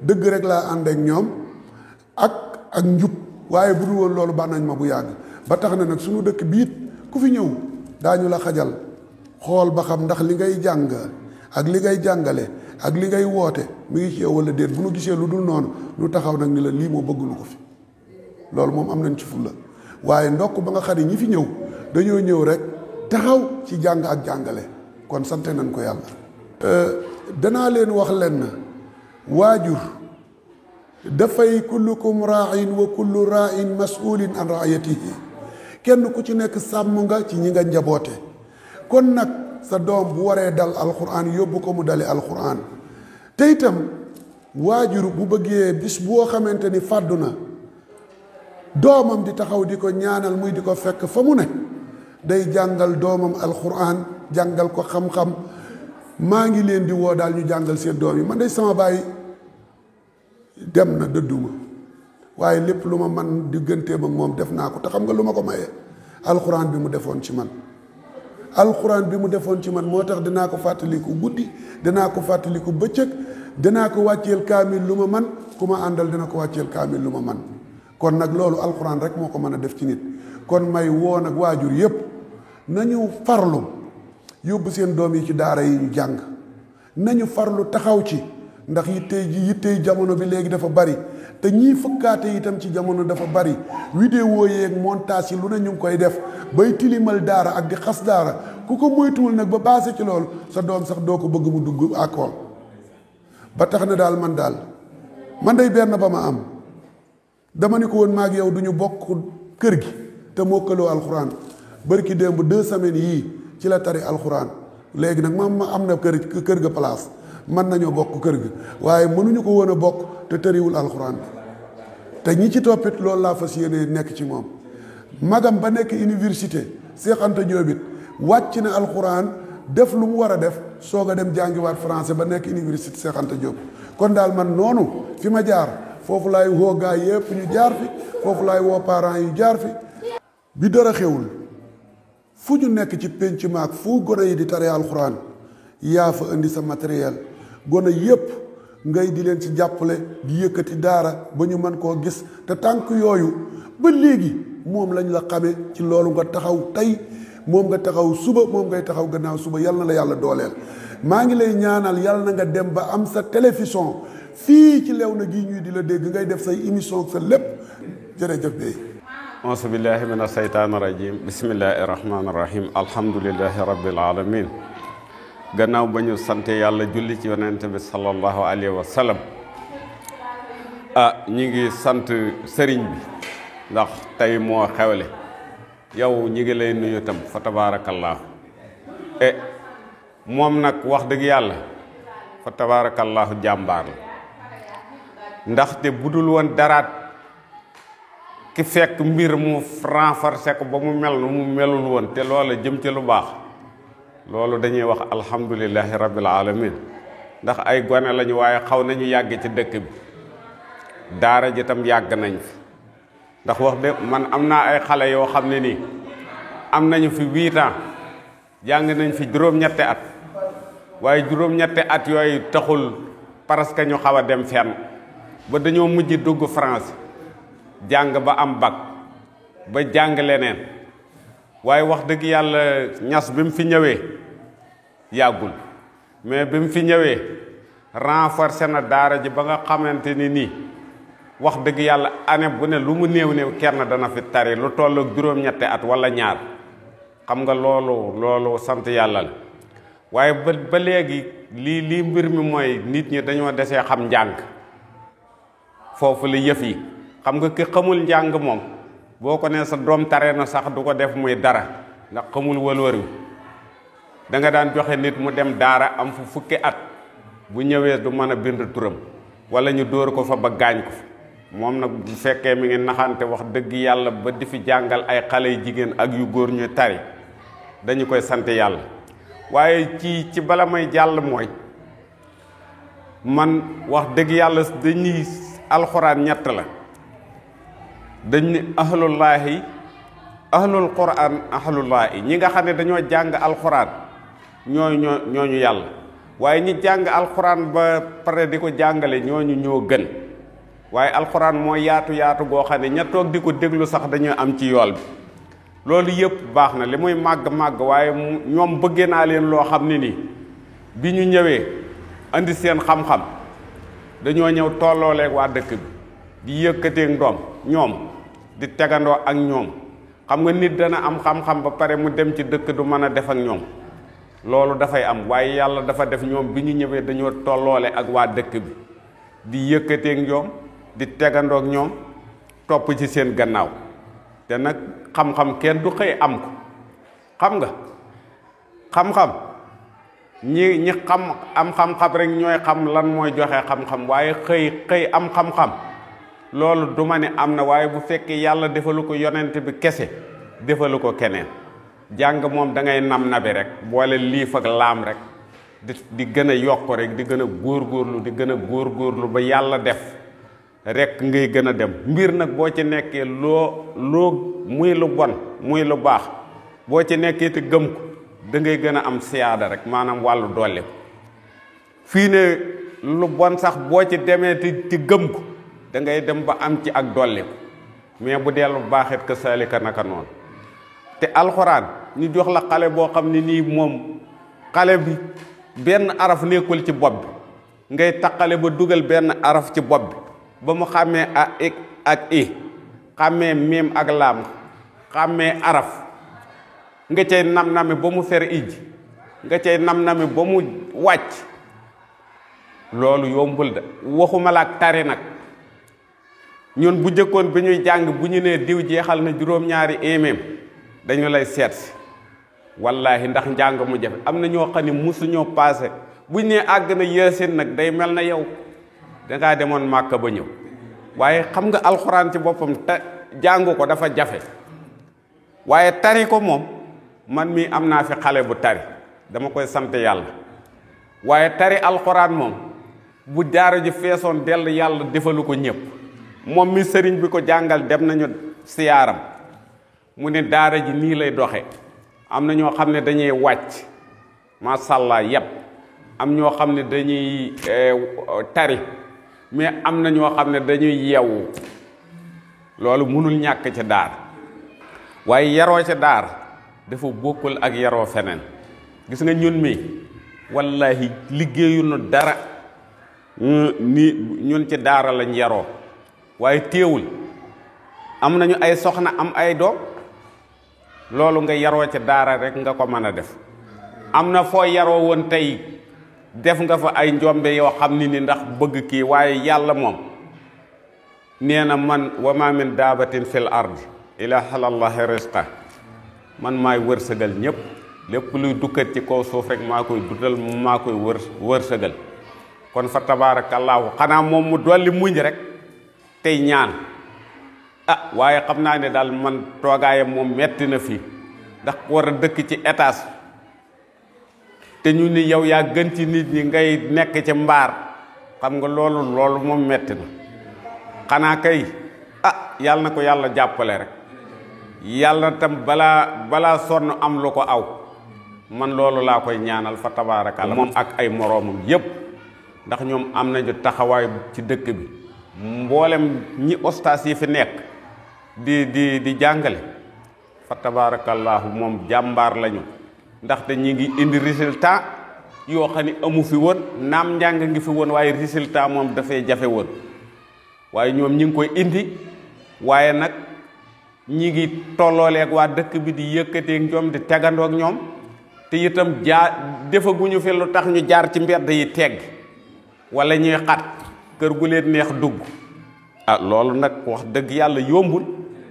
dëgg rek laa ànd ak ñoom ak njub waaye bu dul woon loolu ba nañ ma bu yàgg ba tax na nag suñu dëkk biit ku fi ñëw daañu la xajal xool ba xam ndax li ngay jàng ak li ngay jàngale ak li ngay woote mi ngi ci yow wala déet bu nu gisee lu dul noonu nu taxaw nag ni la lii moo bëggulu ko fi loolu moom am nañ ci fulla waaye ndokk ba nga xam ne ñi fi ñëw dañoo ñëw rek taxaw ci jàng ak jàngale kon sante nañ ko yàlla danaa leen wax leen waajur dafay kullukum raain wa kullu raain masulin an raayatihi kenn ku ci nekk sàmm nga ci ñi nga njaboote kon nag sa doom bu waree dal alquran yóbbu ko mu dali alquran te itam waajur bu bëggee bis boo xamante ni fàddu na doomam di taxaw di ko ñaanal muy di ko fekk fa mu ne day jàngal doomam alquran jàngal ko xam-xam maa ngi leen di woo daal ñu jàngal seen doom yi man day sama baay dem na dëdduma waaye lépp lu ma man digganteem ak moom def naa ko te xam nga lu ma ko maye alxuraan bi mu defoon ci man alxuraan bi mu defoon ci man moo tax dinaa ko fàttaliku guddi dinaa ko fàttaliku bëccëg dinaa ko wàcceel kaamil lu ma man ku ma àndal dina ko wàcceel kaamil lu ma man kon nag loolu alxuraan rek moo ko mën a def ci nit kon may woo nag waajur yépp nañu farlu yóbbu seen doom yi ci daara yi ñu jàng nañu farlu taxaw ci ndax yittey jamono bi léegi dafa bari te ñii fëkkaate itam ci jamono dafa bari vidéo yeeg montage yi lu ne ñu ngi koy def bay tilimal daara ak di xas daara ku ko moytuwul nag ba baase ci loolu sa doom sax doo ko bëgg mu dugg école ba tax na daal man day benn ba ma am dama ni ko woon maag yow du ñu bokk kër gi te mokkaloo alxuraan bërki démb 2 semaines yii ci la tari alxuraan léegi nag ma am na kër ga place mën nañoo bokk kër ga waaye mënuñu ko woon a bokk te tëriwul alxuraan te ñi ci toppit loolu laa fas yéene nekk ci moom magam ba nekk université Cheikh Anta Diop it wàcc na alxuraan def lu mu war a def soog a dem jàngiwaat français ba nekk université Cheikh Anta Diop kon daal man noonu fi ma jaar foofu laay woo gaa yëpp ñu jaar fi foofu laay woo parents yu jaar fi bi dara xewul fu ñu nekk ci pénc maag fu gone yi di tare alxuraan yaa fa indi sa matériel gone yépp ngay di leen ci jàppale di yëkkati daara ba ñu mën koo gis te tànk yooyu ba léegi moom lañ la xame ci loolu nga taxaw tey moom nga taxaw suba moom ngay taxaw gannaaw suba yal na la yàlla dooleel maa ngi lay ñaanal yàlla na nga dem ba am sa télévision fii ci Léona gii ñuy di la dégg ngay def say émission sa lépp jërëjëf bey auzu billahi min asheytaani rajim bismillahi rahmaani rahim alhamdulillahi rabbil alamin gannaaw ba ñu sante yàlla julli ci yonente bi sallallahu alayhi wa sallam ñi ngi sant sëriñ bi ndax tey moo xewle yow ñi ngi lay nuyu tam fa tabaarakallaahu moom nag wax dëgg yàlla fa tabaarakallaahu jàmbaar la ndaxte bu dul woon daraat ki fekk mbir mu renforcé ko ba mu mel nu mu melul woon te loola jëm ci lu baax loolu dañuy wax alhamdulillahi rabbil alamin ndax ay gone lañu waaye xaw nañu yàgg ci dëkk bi daara ji tam yàgg nañ fi ndax wax de man am naa ay xale yoo xam ne nii am nañu fi 8 ans jàng nañ fi juróom-ñetti at waaye juróom-ñetti at yooyu taxul parce que ñu xaw a dem fenn ba dañoo mujj dugg France jàng ba am bac ba jàng leneen waaye wax dëgg yàlla ñas bi mu fi ñëwee yàggul mais bi mu fi ñëwee renforcer na daara ji ba nga xamante ni nii wax dëgg yàlla année bu ne lu mu néew kenn dana fi tari lu toll ak juróom-ñetti at wala ñaar xam nga loolu sant yàlla la waaye ba léegi lii mbir mi mooy nit ñi dañoo desee xam njàng foofu la yëf yi xam nga ki xamul njàng moom boo ko nee sa doom tare na sax du ko def muy dara ndax xamul wëlwër wi da nga daan joxe nit mu dem daara am fu fukki at bu ñëwee du mën a bind turam wala ñu dóor ko fa ba gaañ ko fa moom nag bu fekkee mi ngi naxante wax dëgg yàlla ba di fi jàngal ay xale yu jigéen ak yu góor ñu tari dañu koy sant yàlla waaye ci bala may jàll mooy man wax dëgg yàlla dañuy alxuraan ñett la dañ ne ahlul quraan ahlullaahi ñi nga xam ne dañoo jàng alxuraan ñooñu yàlla waaye ñi jàng alxuraan ba pare di ko jàngale ñooñu ñoo gën waaye alxuraan moo yaatu goo xam ne ña toog di ko déglu sax dañoo am ci yool bi loolu yëpp baax na li muy màgg waaye ñoom bëggee naa leen loo xam ne nii bi ñu ñëwee andi seen xam-xam dañoo ñëw tollooleeg waa dëkk bi di yëkkateeg ndoom ñoom di tegandoo ak ñoom xam nga nit dana am xam-xam ba pare mu dem ci dëkk du mën a def ak ñoom loolu dafay am waaye yàlla dafa def ñoom bi ñu ñëwee dañoo tolloole ak waa dëkk bi di yëkkateeg ñoom di tegandoo ak ñoom topp ci seen gannaaw te nag xam-xam kenn du xëy am ko xam nga xam-xam ñi am xam-xam rek ñooy xam lan mooy joxe xam-xam waaye xëy am xam-xam loolu du ma ne am na waaye bu fekkee yàlla defalu ko yonent bi kese defalu ko keneen jàng moom da ngay nabi rek boole liif ak laam rek di gën a yokk rek di gën a góorgóorlu ba yàlla def rek ngay gën a dem mbir nag boo ci nekkee loo muy lu bon muy lu baax boo ci nekkee te gëm ko da ngay gën a am siyaada rek maanaam wàllu dolli ko fii ne lu bon sax boo ci demee te gëm ko da ngay dem ba am ci ak dolli ko mais bu dellu baaxit ka saalika naka noonu te alxuraan ñu jox la xale boo xam ne nii moom xale bi benn araf nekkul ci bopp bi ngay taqale ba dugal benn araf ci bopp bi ba mu xàmmee ak i xàmmee miim ak laam xàmmee araf nga cay nam-nami ba mu fer ij nga cay nam-nami ba mu wàcc loolu yombul da waxuma la ak tari nag ñun bu jëkkoon bi ñuy jàng bu ñu nee diw jeexal na juróom-ñaari imeem dañu lay seet si wallaahi ndax njàng mu jafe am na ñoo xam ne musuñoo paase buñ nee àgg na yaasin nag day mel na yow dangaa demoon màkka ba ñëw waaye xam nga alxuraan ci boppam te jàng ko dafa jafe waaye tari ko moom man mii am naa fi xale bu tari dama koy sant yàlla waaye tari alxuraan moom bu daara ji feesoon dell yàlla defalu ko ñëpp moom mi sëriñ bi ko jàngal dem nañu siyaaram mu ne daara ji nii lay doxe am na ñoo xam ne dañuy wàcc masàllaa yépp am ñoo xam ne dañuy tari mais am na ñoo xam ne dañuy yeewu loolu mënul ñàkk ci daara waaye yaroo ci daara dafa bokkul ak yaroo feneen gis nga ñun mi wallahi liggéeyuñu dara ñun ci daara lañ yaroo waaye téewul am nañu ay soxna am ay doom loolu nga yaroo ci daara rek nga ko mën a def am na foo yaroo woon tey def nga fa ay njombe yoo xam ni ndax bëgg kii waaye yàlla moom nee na man wa ma min daabatin fil ard ila xalallahi risqa man maay wërsëgal ñëpp lépp luy dukkat ci kaw suuf rek maa koy dudal maa koy wërsëgal kon fa tabaarakallaahu xanaa moom mu dolli muñ rek tey ñaan waaye xam naa ne daal man toogaayam moom metti na fii ndax war a dëkk ci étage te ñu ni yow yaa gën ci nit ñi ngay nekk ci mbaar xam nga loolu moom metti na xanaa kay yàlla na ko yàlla jàppale rek yàlla tam balaa sonn am lu ko aw man loolu laa koy ñaanal fa tabaarakalla moom ak ay moroomam yépp ndax ñoom am nañu taxawaay ci dëkk bi mboolem ñi ostaas yi fi nekk di jàngale fa tabaarakallaahu moom jàmbaar lañu ndaxte ñi ngi indi résultat yoo xam ne amu fi woon naam njàng ngi fi woon waaye résultat moom dafay jafe woon waaye ñoom ñi ngi koy indi waaye nag ñi ngi tollooleeg waa dëkk bi di yëkkateeg ñoom di tegandoog ñoom te itam defaguñu fi lu tax ñu jaar ci mbedd yi tegg wala ñuy xat kër gu leen neex dugg loolu nag wax dëgg yàlla yombul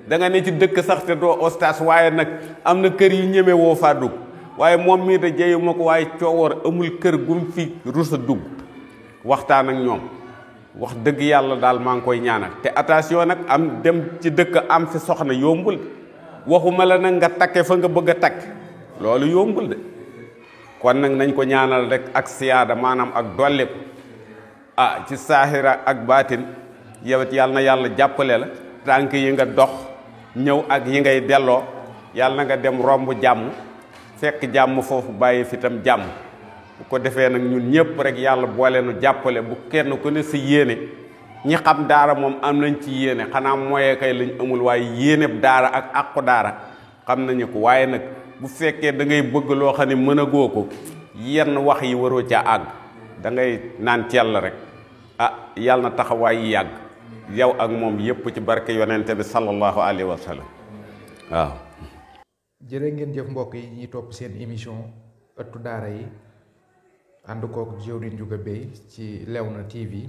da nga ne ci dëkk sax te doo ostaas waaye nag am na kër yu ñeme woo faa dugg waaye moom mii da jeyuma ko waaye Coowoor amul kër gum fi rusa dugg waxtaan ak ñoom wax dëgg yàlla daal maa ngi koy ñaanal te attention nag am dem ci dëkk am fi soxna yombul waxuma la nag nga takke fa nga bëgg a takk loolu yombul de kon nag nañ ko ñaanal rek ak siyaada maanaam ak dolli ko ci saahira ak baatin yow it yàlla na yàlla jàppale la tànk yi nga dox ñëw ak yi ngay delloo yàlla na nga dem romb jàmm fekk jàmm foofu bàyyi fi tam jàmm bu ko defee nag ñun ñëpp rek yàlla boole nu jàppale bu kenn ku ne si yéene ñi xam daara moom am nañ ci yéene xanaa mooyee kay lañ amul waaye yéene daara ak àqu daara xam nañu ko waaye nag bu fekkee da ngay bëgg loo xam ne mën a goo ko yenn wax yi waroo ca àgg da ngay naan teel rek yàlla na taxawaay yi yàgg yow ak moom yépp ci barke yonente bi sallallahu alayhi wa sallam waaw. jërë ngeen jëf mbokk yi ñuy topp seen émission ëttu daara yi ànd kook jëwriñ Ndiouga Bey ci Léona TV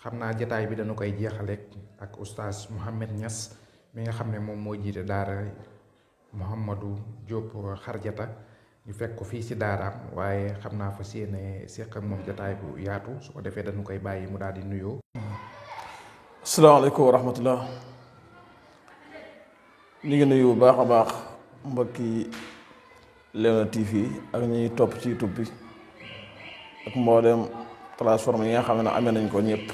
xam naa jataay bi dañu koy jeexaleek ak oustaz Mouhamed Niass mi nga xam ne moom moo jiite daara Mouhamadou Diop Xarjata ñu fekk ko fii ci daaraam waaye xam naa fa séene séq ak moom jataay bu yaatu su ko defee dañu koy bàyyi mu daal di nuyoo. asalaamaaleykum wa rahmatullah ñu ngi nuyu bu baax a baax mbokki Léona TV ak ñuy topp ci YouTube bi ak mboolem plateforme yi nga xam ne amee nañ ko ñëpp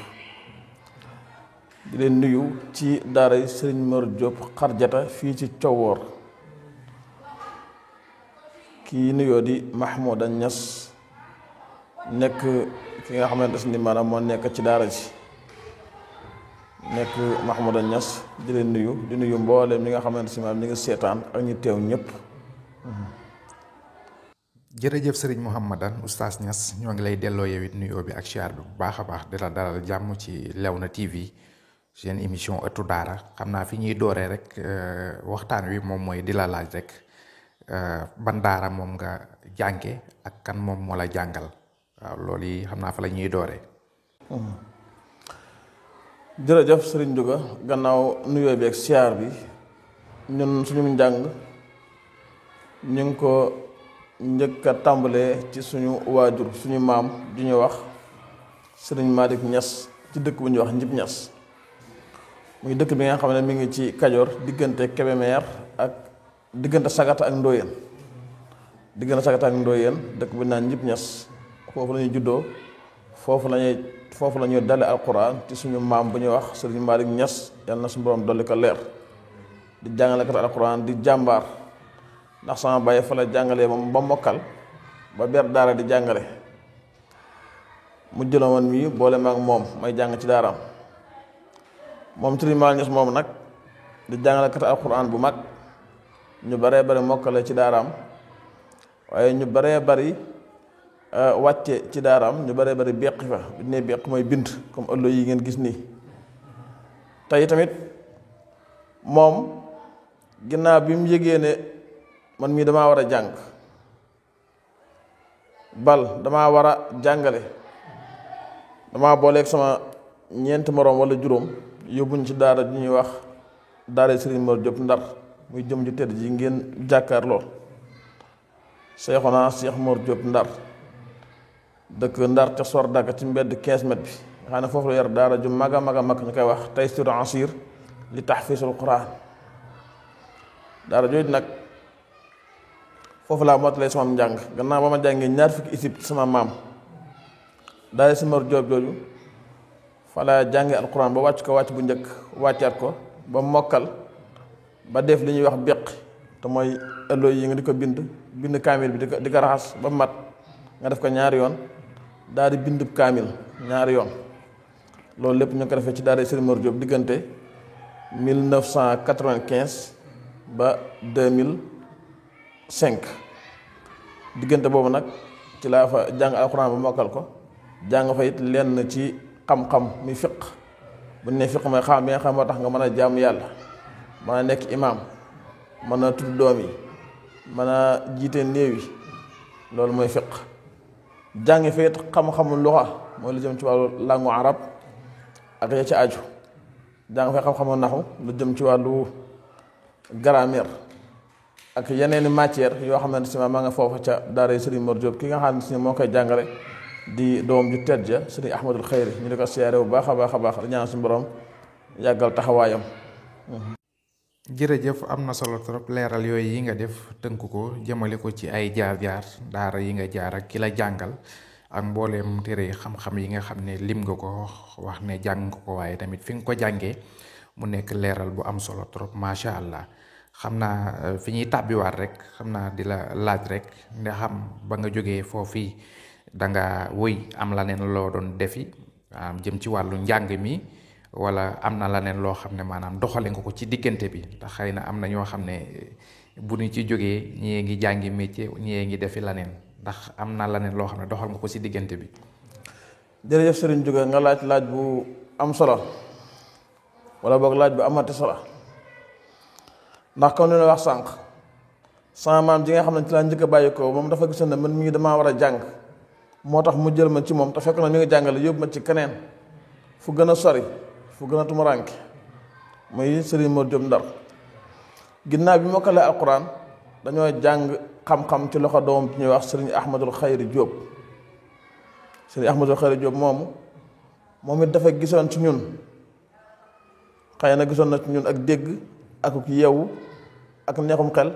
di leen nuyu ci daara Serigne Mor Diop Xarjata fii ci Coowoor kii nuyoo di Mahmouda Niass nekk ki nga xamante ni maanaam moo nekk ci daara ji nekk Mahmouda Niass di leen nuyu di nuyu mboolem ñi nga xamante si maanaam ñi ngi seetaan ak ñi teew ñëpp. jërëjëf sëriñ Mouhamadan oustaz Niass ñoo ngi lay delloo yow it nuyoo bi ak siyaar bi bu baax a baax di la dalal jàmm ci Léona TV seen émission ëttu daara xam naa fi ñuy dooree rek waxtaan wi moom mooy di la laaj rek ban daara moom nga jànge ak kan moom moo la jàngal waaw loolu yi xam naa fa la ñuy dooree. jërëjëf sëriñ Ndiouga gannaaw nuyoo bi ak siyaar bi ñun suñu njàng ñu ngi ko njëkk a tàmbalee ci suñu waajur suñu maam ju ñuy wax sëriñ Malick Niass ci dëkk bu ñuy wax Njib Niass muy dëkk bi nga xam ne mi ngi ci Kajoor diggante Kébémer ak diggante Sagata ak Ndoyeen dëkk bu ñu naan Njib Niass foofu la ñuy juddoo foofu la ñuy dale alquran ci suñu maam bu ñuy wax sëriñ Malick Niass yàlla na suñu borom dolli ko leer di jàngalekat alquran di jàmbaar ndax sama bàyyi fa la jàngalee moom ba mokkal ba ber daara di jàngale mu jëloon man mii boole maag moom may jàng ci daaraam moom sëriñ Malick Niass moom nag di jàngalekat alquran bu mag ñu baree bari mokkale ci daaraam waaye ñu baree bari wàcce ci daaraam ñu baree bari beqi fa bu ñu nee beq mooy bind comme ëllëg yi ngeen gis nii tey tamit moom ginnaaw bi mu yëgee ne man mii damaa war a jàng damaa war a jàngale damaa booleeg sama ñeenti moroom wala juróom yóbbuñ ci daara ju ñuy wax daara Serigne Mor Diop Ndar muy jëm ju tedd ji ngeen jàkkaar lool Seexuna Seex Mor Diop Ndar dëkk Ndar ca sor dagg ci mbedd 15 mètres bi nga xam ne foofu la yor daara ju mag a mag a mag ñu koy wax Taysiir Asiir li tahfiisul Quraan daara jooju nag foofu laa mottalee sama njàng gannaaw ba ma jàngee ñaar fukki isib ci sama maam daara si Mor Diop jooju fa laa jàngee alquran ba wàcc ko wàcc bu njëkk wàccaat ko ba mokkal ba def li ñuy wax beq te mooy ëllëg yi nga di ko bind kaamil bi di ko raxas ba mat nga def ko ñaari yoon daal di bind kaamil ñaari yoon loolu lépp ñu ko defee ci daara Serigne Mor Diop diggante 1995 ba 2005 diggante boobu nag ci laa fa jàng alxuraan ba mokkal ko jàng fa it lenn ci xam-xam muy fiq bu ñu ne fiq mooy xam bi nga xam moo tax nga mën a jaamu yàlla mën a nekk imaam mën a tudd doom yi mën a jiite néew yi loolu mooy fiq jàng fa it xam-xamu luxa mooy lu jëm ci wàllu langue arab ak ya ci aju jàng fa xam-xamu naxu lu jëm ci wàllu grammaire ak yeneeni matière yoo xamante si maa nga foofa ca daara Serigne Mor Diop ki nga xam ne si moo koy jàngale di doom ju tedd ja Serigne Ahmadul Xayri ñu di ko siyaare bu baax a baax a baax di ñaan suñu borom yàggal taxawaayam. jërëjëf am na solo trop leeral yooyu yi nga def tënk ko jëmale ko ci ay jaar-jaar daara yi nga jaar ak ki la jàngal ak mbooleem téere xam-xam yi nga xam ne lim nga ko wax ne jàng nga ko waaye tamit fi nga ko jàngee mu nekk leeral bu am solo trop macha allah. xam naa fi ñuy tàbbiwaat rek xam naa di la laaj rek nga xam ba nga jógee foofii da nga wëy am la neen loo doon defi jëm ci wàllu njàng mi wala am na la neen loo xam ne maanaam doxale nga ko ci diggante bi ndax xëy na am na ñoo xam ne bu ñu ci jógee ñii ngi jàngi métier ñii ngi defi la neen ndax am na la neen loo xam ne doxal nga ko ci diggante bi. jërëjëf Serigne Jóge nga laaj bu am solo wala boog laaj bu amati solo. ndax comme ni la wax sànq sama maam ji nga xam ne ci laa njëkk a bàyyi ko moom dafa gisoon ne man mii damaa war a jàng moo tax mu jël ma ci moom te fekk na mi ngi jàngale yóbbu ma ci keneen fu gën a sori fu gën a tumuraanke muy Serigne Mor Diop Ndar ginnaaw bi mokkalee alquran dañoo jàng xam-xam ci loxo doomam ci ñuy wax Serigne Ahmadul Xayri Diop Serigne Ahmadul Xayri Diop moom it dafa gisoon ci ñun xëy na gisoon na ci ñun ak dégg ak yeewu ak neexum xel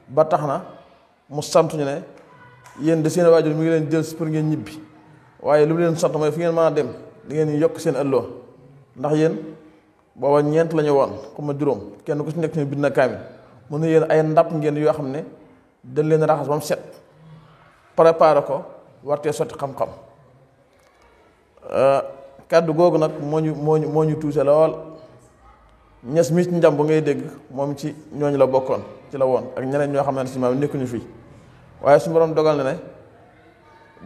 ba tax na mu sant ñu ne yéen de seen waajur mi ngi leen jël si pour ngeen ñibbi waaye lu mu leen sant mooy fi ngeen mën a dem di ngeen yokk seen ëlloo ndax yéen booba ñeent la ñu woon comme juróom kenn ku ci nekk ñu bind na kaamil mu ne yéen ay ndab ngeen yoo xam ne dañ leen raxas ba mu set préparé ko wartee sotti xam-xam kàddu googu nag moo ñu tuuse lool. ñes mi ci njàmb ngay dégg moom ci ñooñu la bokkoon ci la woon ak ñeneen ñoo xam ne si maam nekkuñu fii waaye su borom dogal na ne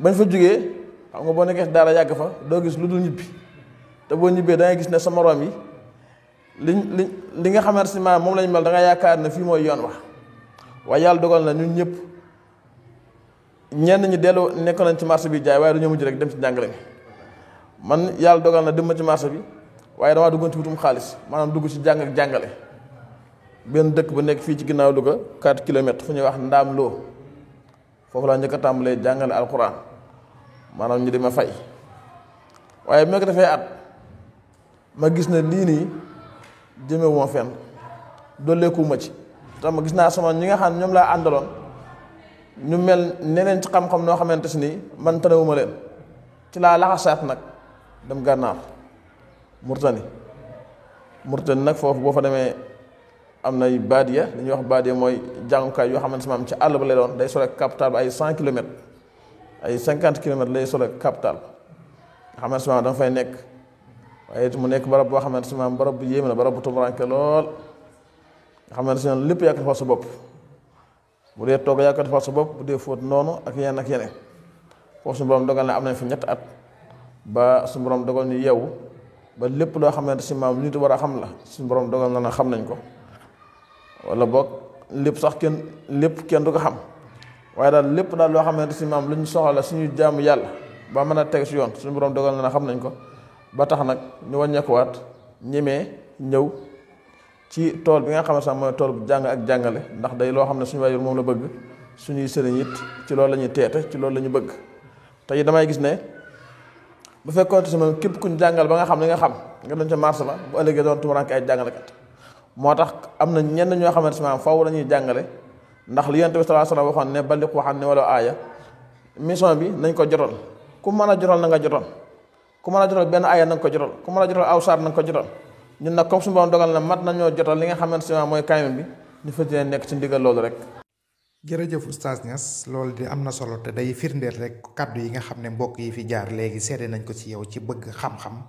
bañ fa jógee xam nga boo nekkee daara yàgg fa doo gis lu dul ñibbi te boo ñibbee da ngay gis ne sa moroom yi li nga xamante si maam moom lañ mel da nga yaakaar ne fii mooy yoon wax waaye yàlla dogal na ñun ñëpp ñenn ñi dellu nekkoon nañ ci marché bi jaay waaye dañoo mujj rek dem ci njàngale mi man yàlla dogal na dem ma ci marché bi waaye damaa duggoon ci wutum xaalis maanaam dugg ci jàng ak jàngale benn dëkk ba nekk fii ci ginnaaw Louga 4 kilomètres fu ñuy wax Ndaam Loo foofu laa njëkk a tàmbalee jàngale alxuraan maanaam ñu di ma fay waaye bi ma ko defee at ma gis ne lii nii jëmewu ma fenn dolleeku ma ci tax ma gis naa sama ñi nga xam ne ñoom laa àndaloon ñu mel neneen ci xam-xam noo xamante si nii man tanewuma leen ci laa laxasaat nag dem gànnaar Murtani nag foofu boo fa demee am nay baadiya li ñuy wax baadiya mooy jàngukaay yoo xamante ne ci àll ba lay doon day sore capital ba ay 100 kilomètres ay 50 kilomètres lay sore capital nga xamante ne da nga fay nekk waaye mu nekk barab boo xamante ne barab bu yéeme la barab bu tumuranke lool nga xamante ne lépp yaa ko defal sa bopp bu dee togg yaa ko defal sa bopp bu dee fóot noonu ak yeneen ak yeneen foofu suñu borom dogal ne am nañ fi ñetti at ba suñu borom dogal ñu yeewu ba lépp loo xamante si maam lu nit war a xam la suñu borom dogal na xam nañ ko wala boog lépp sax kenn du ko xam waaye daal lépp daal loo xamante si maam lu ñu soxla suñu jaamu yàlla ba mën a teg si yoon suñu borom dogal na xam nañ ko ba tax nag ñu wàññeekuwaat ñemee ñëw ci tool bi nga xam ne sax mooy tool bu jàng ak jàngale ndax day loo xam ne suñu waajur moom la bëgg suñuy sëriñ it ci loolu la ñuy teete ci loolu la ñu bëgg te it damay gis ne bu fekkoon si moom képp kuñ jàngal ba nga xam li nga xam nga doon ca marché ba bu ëllëgee doon tumuranke ay jàngalekat moo tax am na ñenn ñoo xamante si maanaam faw la ñuy jàngale ndax li Yonent bi sallallahu alayhi wasallam waxoon ne balliq waxam ne wala aaya mission bi nañ ko jotal ku mën a jotal na nga jotal ku mën a jotal benn aaya na nga ko jotal ku mën a jotal aw saar na nga ko jotal ñun nag comme suñu borom dogal na mat nañoo jotal li nga xamante si maanaam mooy kaamil bi ñu fas yéene nekk ci ndigal loolu rek. jërëjëf Oustaz Niass loolu di am na solo te day firndeel rek kaddu yi nga xam ne mbokk yi fi jaar léegi seede nañ ko ci yow ci bëgg xam-xam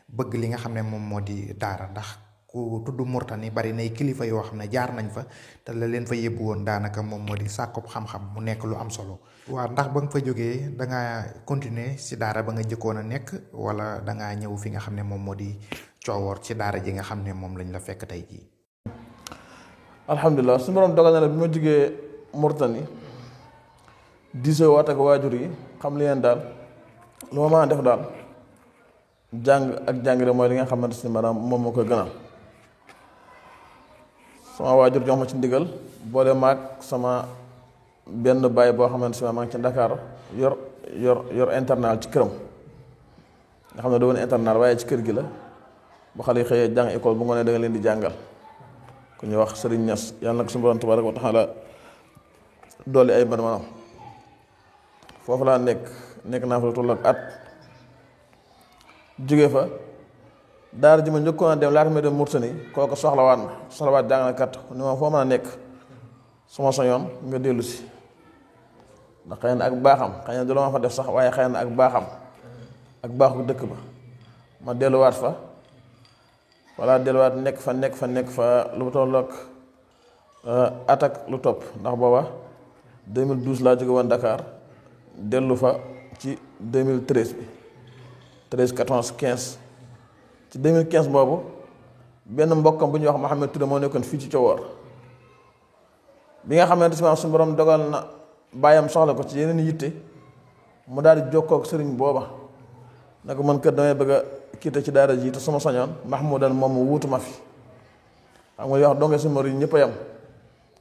bëgg li nga xam ne moom moo di daara ndax ku tudd Murtani bari nay kilifa yoo xam ne jaar nañ fa te la leen fa yóbbu woon daanaka moom moo di sàkkub xam-xam mu nekk lu am solo. waaw ndax ba nga fa jógee da nga continuer si daara ba nga jëkkoon a nekk wala da ngaa ñëw fi nga xam ne moom moo di Coowoor ci daara ji nga xam ne moom lañ la fekk tey jii. alhamdulilah su borom dogal na la bi ma jógee Murtani diisoo waat ak waajur yi xam li leen daal lu ma mën a def daal jàng ak jàngale mooy li nga xamante ni maanaam moom moo koy gënal. sama waajur jox ma ci ndigal boole maag sama benn baay boo xamante ne maa ngi ci Dakar yor internat ci këram nga xam ne da woon internat waaye ci kër gi la bu xale yi xëyee jàng école bu ngoonee da nga leen di jàngal ku ñuy wax Serigne Niass yàlla nag suñu borom tabaaraka wa taala dolli ay ban maanaam foofu laa nekk naa fa lu toll ak at jóge fa daara ji ma njëkkoon a dem laata may dem Murtani kooku soxlawaat jàngalekat ni ma foo mën a nekk suma soñoon nga dellu si ndax xëy na ak baaxam xëy na du la ma fa def sax waaye xëy na ak baaxam ak baaxu dëkk ba ma delluwaat fa walla delluwaat nekk fa lu tollook at ak lu topp ndax booba 2012 laa jóge woon Dakar dellu fa ci 2013 bi 13 14 15 ci 2015 boobu benn mbokkam bu ñuy wax Mouhamed Touré moo nekkoon fii ci Coowoor bi nga xamante ne suñu borom dogal na bàyyam soxla ko ci yeneen yitte mu daal di jokkoo ak sëriñ booba ne ko man kër damay bëgg a kiite ci daara ji te sama soñoon Mahmoudan moom mu wuutu ma fi xam nga yoo wax donge si mor yi ñëpp a yem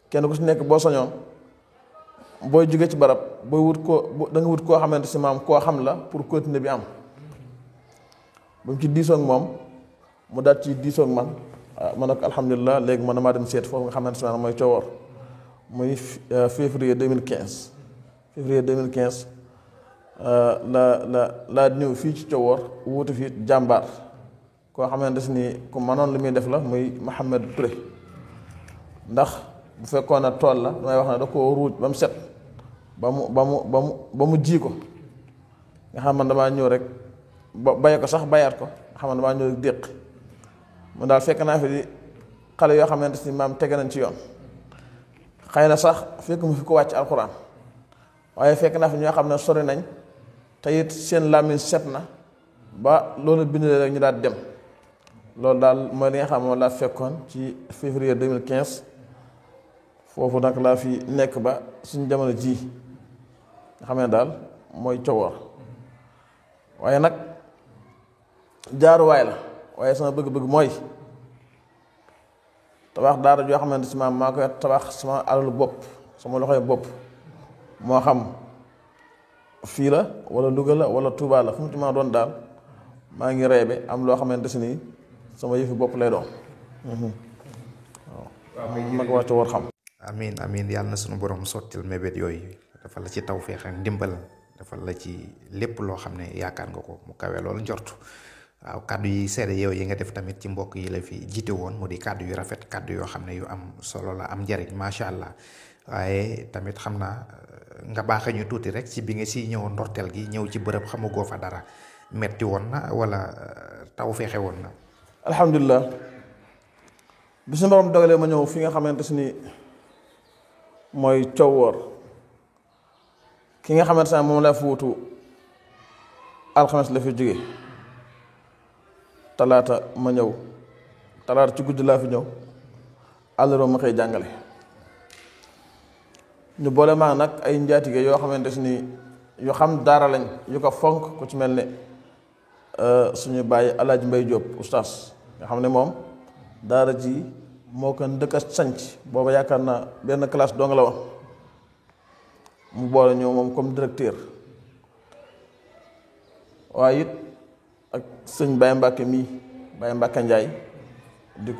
kenn ku si nekk boo soñoon booy jóge ci barab booy wut koo da nga wut koo xamante si maam koo xam la pour continuer bi am ba mu ci diisoog moom mu daal ci diisoog man man ak alhamdulilah léegi man maa dem seet foofu nga xamante si maanaam mooy Coowoor muy février 2015 laa ñëw fii ci Coowoor wuutu fii jàmbaar koo xamante si ni ku manoon li muy def la muy Mouhamed Touré ndax bu fekkoon ne tool la damay wax ne da koo ruuj ba mu set ba mu ji ko nga xam man damaa ñëw rek ba baye ko sax bayaat ko nga xam ne damaa ñëw rek déq mu daal fekk naa fi di xale yoo xamante si maam tege nañ ci yoon xëy na sax fekk mu fi ko wàcc alxuraan waaye fekk naa fi ñoo xam ne sori nañ te it seen làmmiñ set na ba loolu bind rek ñu daal dem loolu daal mooy li nga xam ne laa fekkoon ci février 2015 foofu nag laa fi nekk ba suñu jamono ji nga xam ne daal mooy Coowoor waaye nag jaaruwaay la waaye sama bëgg-bëgg mooy tabax daara joo xamante si maam maa koy tabax sama alalu bopp sama loxoy bopp moo xam fii la wala Louga la wala Touba la fu mu ci ma doon daal maa ngi reebe am loo xamante si nii sama yëfi bopp lay doon waaw mag waa Coowoor xam. amiin yàlla na sunu borom sottil mébét yooyu dafa la ci tawféex ak ndimbal dafa la ci lépp loo xam ne yaakaar nga ko mu kawe loolu njort. waaw kàddu yi seede yow yi nga def tamit ci mbokk yi la fi jiite woon mu di kàddu yu rafet kàddu yoo xam ne yu am solo la am njariñ macha allah waaye tamit xam naa nga baaxee ñu tuuti rek ci bi nga si ñëwoon ndorteel gi ñëw ci bërëb xamugoo fa dara metti woon na wala taw feexe woon na. alhamdulilah bi su borom dogalee ma ñëw fi nga xamante si ni mooy Coowoor ki nga xamante ne moom laa fi wutu alxames la fi jóge talaata ma ñëw talaata ci guddi laa fi ñëw àllarba ma koy jàngale ñu boole maa nag ay njaatige yoo xamante ni yu xam daara lañ yu ko fonk ku ci mel ne suñu bàyyi Alaaji Mbay Jóob ustaas nga xam ne moom daara ji moo ko ndëkk a sanc booba yaakaar naa benn classe dong la woon mu boole ñëw moom comme directeur waaye it ak sëñ Baye Mbàkke mii Baye Mbàkke Njaay di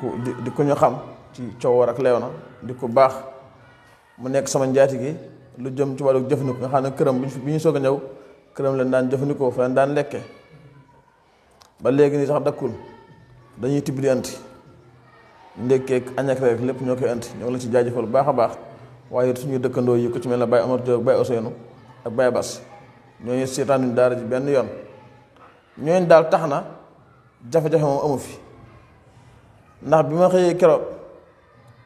ko ñu xam ci Coowoor ak Léona di ko baax mu nekk sama njaatige lu jëm ci wàllu jëfandikoo nga xam ne këram bi ñu soog a ñëw këram leen daan jëfandikoo fa leen daan lekke ba léegi nii sax dakkul dañuy tibb di anti ndekkeeg añ ak rek lépp ñoo koy anti ñoo ngi la ci jaajëfal baax a baax waaye suñu dëkkandoo yi ko ci mel ne Baye Omar Diop Baye Ousseynou ak Baye Bass ñooñu seetaanuñ daara ji benn yoon ñooñu daal tax na jafe-jafe moom amu fi ndax bi ma xëyee keroog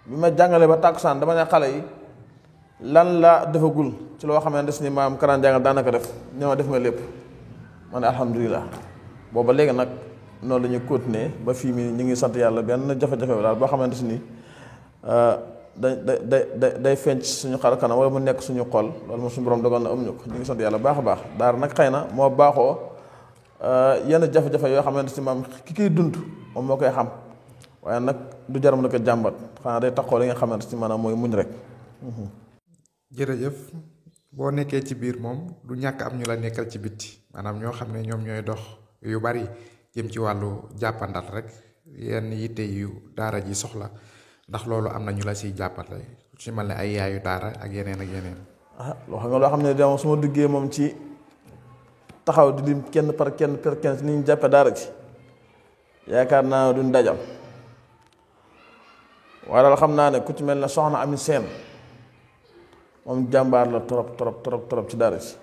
bi ma jàngale ba tàkkusaan dama ne xale yi lan la defagul ci loo xamante ni maam karaan jàngal daanaka def ñoo ma def nga lépp ma ne alhamdulilah. booba léegi nag noonu la ñuy continuer ba fii mi ñu ngi sant yàlla benn jafe-jafe daal boo xamante ni day feeñ suñu xar kanam wala mu nekk suñu xol loolu moom suñu borom dogal na amuñu ko ñu ngi sant yàlla baax a baax daara nag xëy na moo baaxoo yenn jafe-jafe yoo xamante si maam ki kiy dund moom moo koy xam waaye nag du jaram na ko jàmbat xanaa day taxoo li nga xamante si maanaam mooy muñ rek. jërëjëf boo nekkee ci biir moom du ñàkk am ñu la nekkal ci bitti maanaam ñoo xam ne ñoom ñooy dox yu bari jëm ci wàllu jàppandal rek yenn yitte yu daara ji soxla ndax loolu am na ñu la siy jàppale ci mel ne ay yaayu daara ak yeneen ak yeneen. loo xam ne dama su ma duggee moom ci taxaw di lim kenn par kenn si ni ñu jàppe daara ji yaakaar naa duñ dajal waaye daal xam naa ne ku ci mel ne soxna Ami Seen moom jàmbaar la trop ci daara ji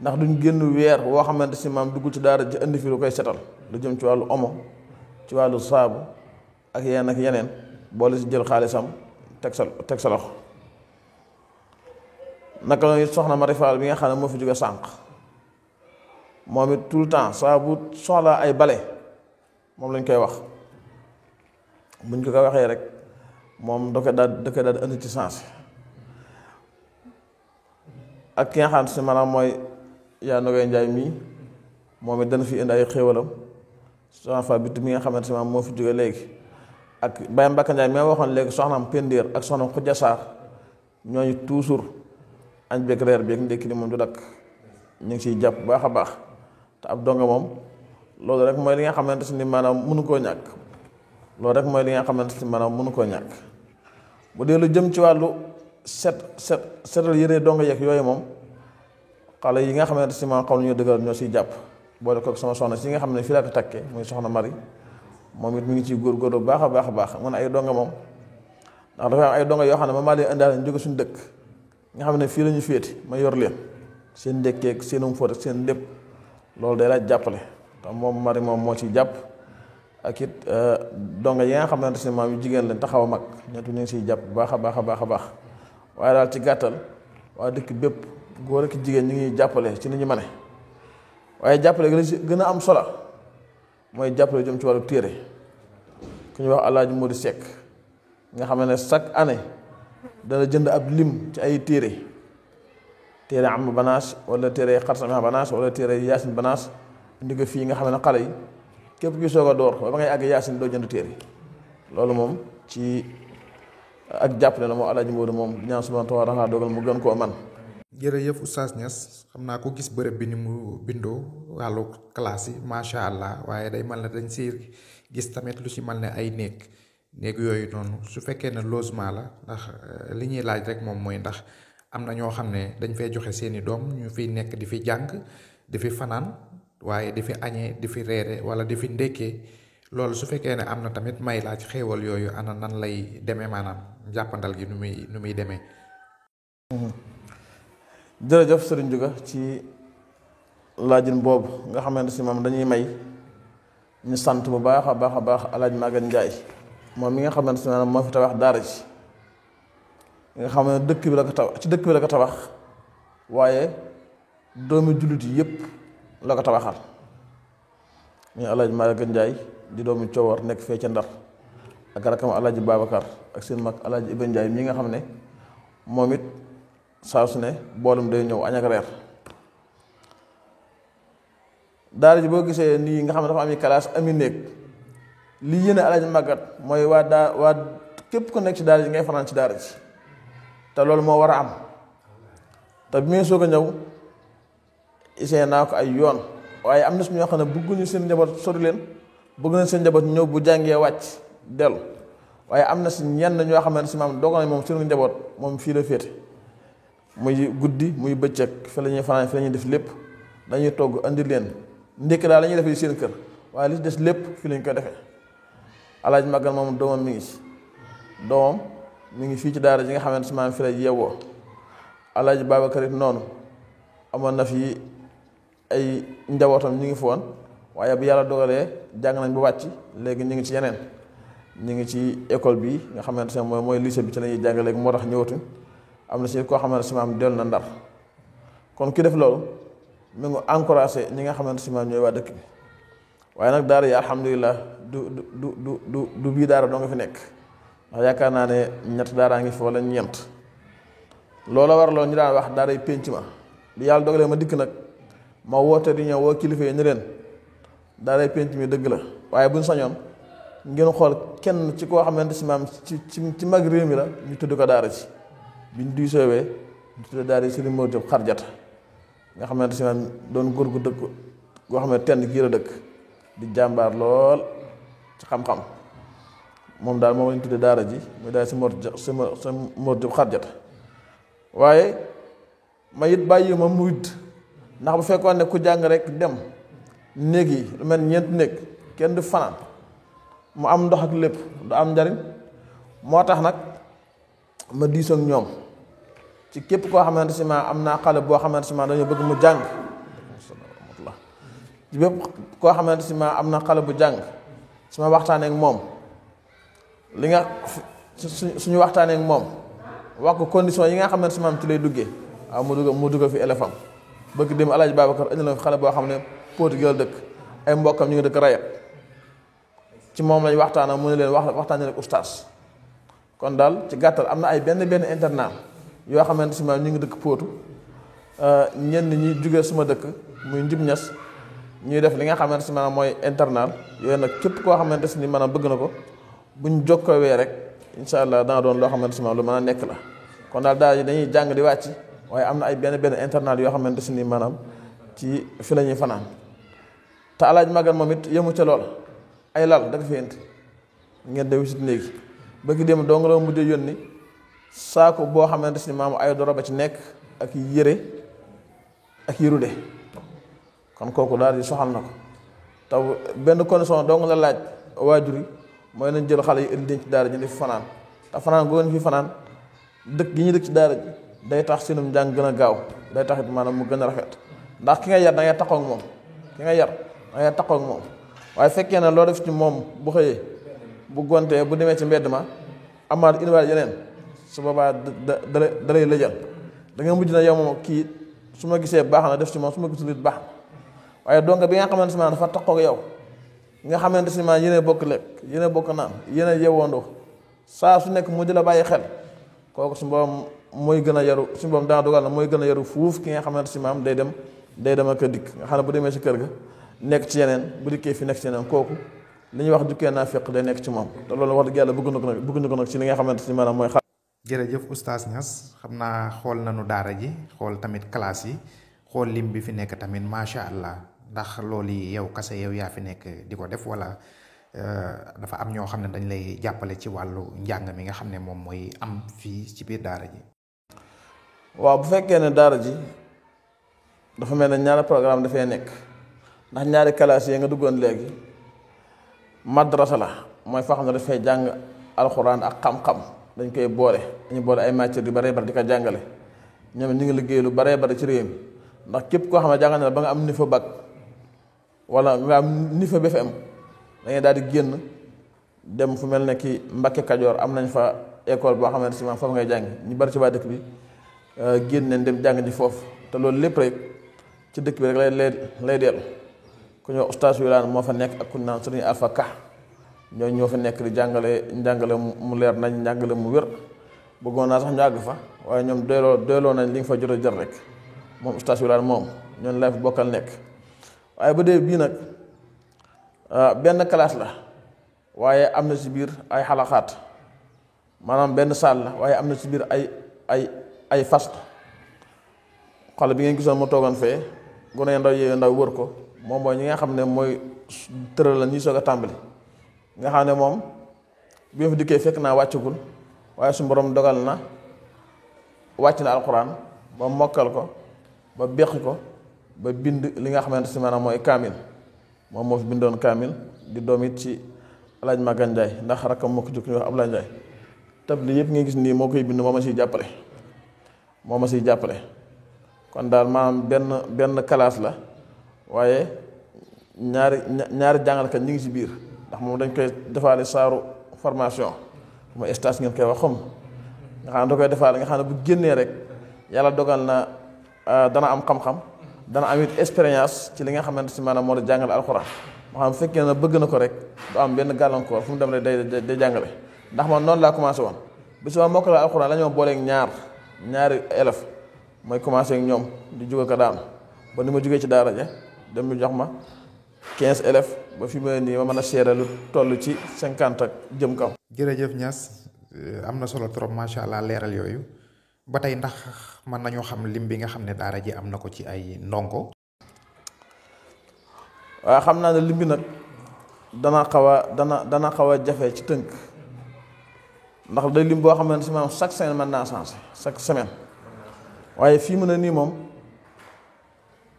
ndax duñ génn weer woo xamante si maam dugg ci daara ji indi fi lu koy setal lu jëm ci wàllu omo ci wàllu saabu ak yeneen ak yeneen boole si jël xaalisam teg sa loxo naka la soxna Mari Fall bi nga xam ne moo fi jóge sànq moom it tout le temps saa bu soxlaa ay bale moom lañ koy wax buñ ko waxee rek moom da koy daal indi ci sens ak ki nga xam si maanaam mooy yaa Nogay Njaay mii moom it dana fi indi ay xéewalam soxna Fall bitti mi nga xamante si maanaam moo fi jóge léegi ak Baye Mbacke Ndiaye mi waxoon léegi soxnaam Pendir ak soxnaam Khoudia Sarr ñooñu toujours añ beeg reer beeg ndékki ni moom du dakk ñu ngi siy jàpp baax a baax te ab donga moom loolu rek mooy li nga xamante ni maanaam mënu koo ñàkk loolu rek mooy li nga xamante ni maanaam mënu koo ñàkk bu dee lu jëm ci wàllu setal yére donga yeeg yooyu moom xale yi nga xamante ni maanaam xaw nañoo dëggal ñoo siy jàpp boole ko sama soxna si nga xam ne fii laa ko takkee muy soxna Mari moom it mi ngi ciy góorgóorlu baax a baax man ay donga moom ndax dafa am ay donga yoo xam ne ma maa leen indaale ñu jóge suñu dëkk nga xam ne fii la ñu féeti ma yor leen seen ndekkeeg seenum fóot ak seen lépp loolu day laaj jàppale te moom Mari moom moo ciy jàpp ak it donga yi nga xamante ne maam yu jigéen leen taxaw a mag ñett ñu ngi siy jàpp baax a baax waaye daal ci gàttal waa dëkk bépp góor ak jigéen ñu ngi jàppale ci ni ñu mane waaye jàppale gën a am solo mooy jàppale jëm ci wàllu téere ku ñuy wax Alaaji Modou Seck nga xam ne chaque année dana jënd ab lim ci ay téere am banaas wala téere xarsam banaas wala téere yaasin banaas indi ko fii nga xam ne xale yi képp ki soog a door ba ngay àgg yaasin doo jënd téere loolu moom ci ak jàppale la moom Alaaji Modou moom ñaan subhaanahu wa taala dogal mu gën koo man jërëjëf Oustaz Niass xam naa ko gis bërëb bi ni mu bindoo wàllu classe yi macha allah waaye day mel ne dañ si gis tamit lu ci mel ne ay néeg yooyu noonu su fekkee ne logement la ndax li ñuy laaj rek moom mooy ndax am na ñoo xam ne dañ fay joxe seeni doom ñu fiy nekk di fi jàng di fi fanaan waaye di fi añee di fi reere wala di fi ndékkee loolu su fekkee ne am na tamit may laaj xéewal yooyu ana nan lay demee maanaam jàppandal gi nu muy demee. jërëjëf Serigne Juga ci laajin boobu nga xamante si moom dañuy may ñu sant bu baax a baax Alaaji Maguette Ndiaye moom mi nga xamante si maanaam moo fi tabax daara ji nga xam ne dëkk bi la ko tabax waaye doomi jullit yi yëpp la ko tabaxal ñu Alaaji Maguette Ndiaye di doomi Coowar nekk fee ca Ndar ak rakam Alaaji Babacar ak seen mag Alaaji Iba Ndiaye mi nga xam ne moom it saa su ne boolum day ñëw añ ak reer daara ji boo gisee nii nga xam ne dafa am classe ami néeg li yéene Alaaji Maguette mooy waa képp ku nekk ci daara ji ngay fanaan ci daara ji te loolu moo war a am te bi muy soog a ñëw isee naa ko ay yoon waaye am na su ñoo xam ne bëgguñu seen njaboot sori leen bëgg nañ seen njaboot ñëw bu jàngee wàcc dellu waaye am na si ñenn ñoo xam ne si maam doog nañ moom seen njaboot moom fii la féete muy guddi muy bëccëg fi la ñuy fanaan fi la ñuy def lépp dañuy togg andi leen ndékki daal la ñuy defee seen kër waaye li des lépp fii lañ koy defee Alaaji Maguette moom doomam mi ngi fii ci daara ji nga xamante si maanaam fi la yeewoo Alaaji Babacar it noonu amoon na fi ay njabootam ñu ngi fi woon waaye bu yàlla dogalee jàng nañ bu wàcc léegi ñu ngi ci yeneen ñu ngi ci école bi nga xamante ne mooy lycée bi ci la ñuy jàng léegi moo tax ñëwatuñ am na si koo xamante ne maam dellu na Ndar kon ki def loolu mu ngi encouragé ñi nga xamante ne maam ñooy waa dëkk bi waaye nag daara yi alhamdulilah du bii daara doo nga fi nekk ndax yaakaar naa ne ñett daaraa ngi fi wala ñeent loola war loolu ñu daan wax daara yi pénc ma li yàlla dogalee ma dikk nag ma woote di ñëw woo kilifa yi ni leen daara yi pénc mi dëgg la waaye buñ sañoon ngeen xool kenn ci koo xamante si maam ci mag réew mi la ñu tudd ko daara ci biñ duy soowee ñu tudd daara yi Serigne Mor Diop Xarjata nga xamante si maam doon góor gu dëkk goo xam ne tenn kii la dëkk di jàmbaar lool ci xam-xam moom daal moom lañ tuddee daara ji muy daal si Mor Diop Xarjata waaye ma it bàyyi ma mu witt ndax bu fekkoon ne ku jàng rek dem néeg yi lu mel ñeent néeg kenn du fanaan mu am ndox ak lépp du am njariñ moo tax nag ma diisoo ak ñoom ci képp koo xamante si ma am naa xale boo xamante si ma dañoo bëgg mu jàng ci bépp koo xamante si ma am na xale bu jàng su ma waxtaanee ak moom li nga suñu waxtaanee ak moom wax ko condition yi nga xamante si maam ci lay duggee waaw mu dugg fi élève am bëgg dem Alaaji Babacar indi la xale boo xam ne Pooti Gël dëkk ay mbokkam ñu ngi dëkk Rayat ci moom lañ waxtaana mu ne leen waxtaanee rek ustaas kon daal ci gàttal am na ay benn internat yoo xamante si maam ñu ngi dëkk Pootu ñenn ñi jugee suma dëkk muy Njib Ñas ñuy def li nga xamante si maanaam mooy internat yooyu nag képp koo xamante si ni maanaam bëgg na ko buñ jokkoowee rek incha allah dana doon loo xamante si maanaam lu mën a nekk la kon daal daal dañuy jàng di wàcc waaye am na ay benn internat yoo xamante si ni maanaam ci fi la ñuy fanaan te alaaj magan moom it yëmu ca lool ay lal da nga fi indi ngeen de wisit léegi bëgg dem doo nga la mujjee yónni saako boo xamante si ni maanaam ay doroba ci nekk ak yére ak yërude kon kooku daal di soxal na ko taw benn condition dong la laaj waajur yi mooy nañ jël xale yi indi denc ci daara ji di fi fanaan te fanaan goo fi fanaan dëkk gi ñu dëkk ci daara ji day tax seenum njàng gën a gaaw day tax it maanaam mu gën a rafet ndax ki nga yar da ngay taxaw ak moom ki nga yar da ngay taxaw ak moom waaye fekkee ne loo def ci moom bu xëyee bu gontee bu demee ci mbedd ma amaat indiwaat yeneen su boobaa da lay lëjal da nga mujj na yow moom kii su ma gisee baax na def ci moom su ma gisul it baax na waaye donc bi nga xamante si maanaam dafa taxaw ak yow nga xamante si maanaam yéen bokk lekk yéen bokk naan yéen yewandoo saa su nekk mu di la bàyyi xel kooku su boobam mooy gën a yaru su boobam dana dogal na mooy gën a yaru fuuf ki nga xamante si maanaam day dem ak a dikk nga xam ne bu demee si kër ga nekk ci yeneen bu dikkee fi nekk ci yeneen kooku li ñuy wax jukkee naa fekk day nekk ci moom te loolu wax dëgg yàlla bëgg na ko nag ci li nga xamante si maanaam mooy jërëjëf oustaz Niass xam naa xool nañu daara ji xool tamit classe yi xool lim bi fi nekk tamit macha allah ndax loolu yow kase yow yaa fi nekk di ko def wala dafa am ñoo xam ne dañ lay jàppale ci wàllu njàng mi nga xam ne moom mooy am fii ci biir daara ji. waaw bu fekkee ne daara ji dafa mel ne ñaari programme dafay nekk ndax ñaari classe yi nga duggoon léegi madrasa la mooy foo xam ne dafay jàng alxuraan ak xam-xam dañ koy boole dañu boole ay matières yu baree bari di ko jàngale ñoom ñu ngi liggéey lu baree bari ci réew mi ndax képp koo xam ne jàngal na ba nga am niveau bac wala nga am niveau BFM da ngay daal di génn dem fu mel ne ki Mbakke Kajoor am nañ fa école boo xamante si maanaam foofu ngay jàng ñu bari ci waa dëkk bi génn nañ dem jàng ji foofu te loolu lépp rek ci dëkk bi rek lay dellu ku ñëw ustaas Wilane moo fa nekk ak ku naan Sëriñ Alpha Ka ñoo fa nekk di njàngale mu leer nañ njàngale mu wér bëggoon naa sax ñu àgg fa waaye ñoom doyloo nañ li nga fa jot a jël rek moom ustaas Wilane moom ñoon laa fi bokkal nekk waaye ba dee bii nag benn classe la waaye am na ci biir ay xalaxaat maanaam benn salle la waaye am na ci biir ay fas xale bi ngeen gisoon mu toogoon fee gone ndaw yooyu ndaw wër ko moom mooy ñi nga xam ne mooy tëral la ñuy soog a tàmbali nga xam ne moom bi ma fi dikkee fekk naa wàccagul waaye su borom dogal na wàcc na alxuraan ba mokkal ko ba beqi ko ba bind li nga xamante si maanaam mooy kaamil moom moo fi bindoon kaamil di doom it ci alaaj Magan Njaay ndax rakkam moo ko jóg ñu wax Ablaye Njaay tabli yëpp nga gis nii moo koy bind moo ma siy jàppale kon daal maanaam benn classe la waaye ñaari jàngalkat ñi ngi ci biir ndax moom dañ koy defaale saaru formation mooy stage ngeen koy wax xam nga xam ne da koy defaale nga xam ne bu génnee rek yàlla dogal na dana am xam-xam dana am it expérience ci li nga xamante si maanaam moo di jàngale alxuraan moo xam bu fekkee ne bëgg na ko rek du am benn gàllankoor fu mu dem rek day jàngale ndax man noonu laa commencé woon bi si ma mokkale alxuraan la ñoo booleeg ñaari élève mooy commencé ak ñoom di jóge ko daanu ba ni ma jógee ci daara ja dem ñu jox ma 15 élèves ba fi ma nii ma mën a seere lu toll ci 50 ak jëm kaw. jërëjëf Niass am na solo trop macha allah leeral yooyu ba tey ndax mën nañoo xam lim bi nga xam ne daara ji am na ko ci ay ndongo. waaw xam naa ne lim bi nag dana xaw a jafe ci tënk ndax day lim boo xam ne si maanaam chaque semaine mën naa changé chaque semaine waaye fii mu ne nii moom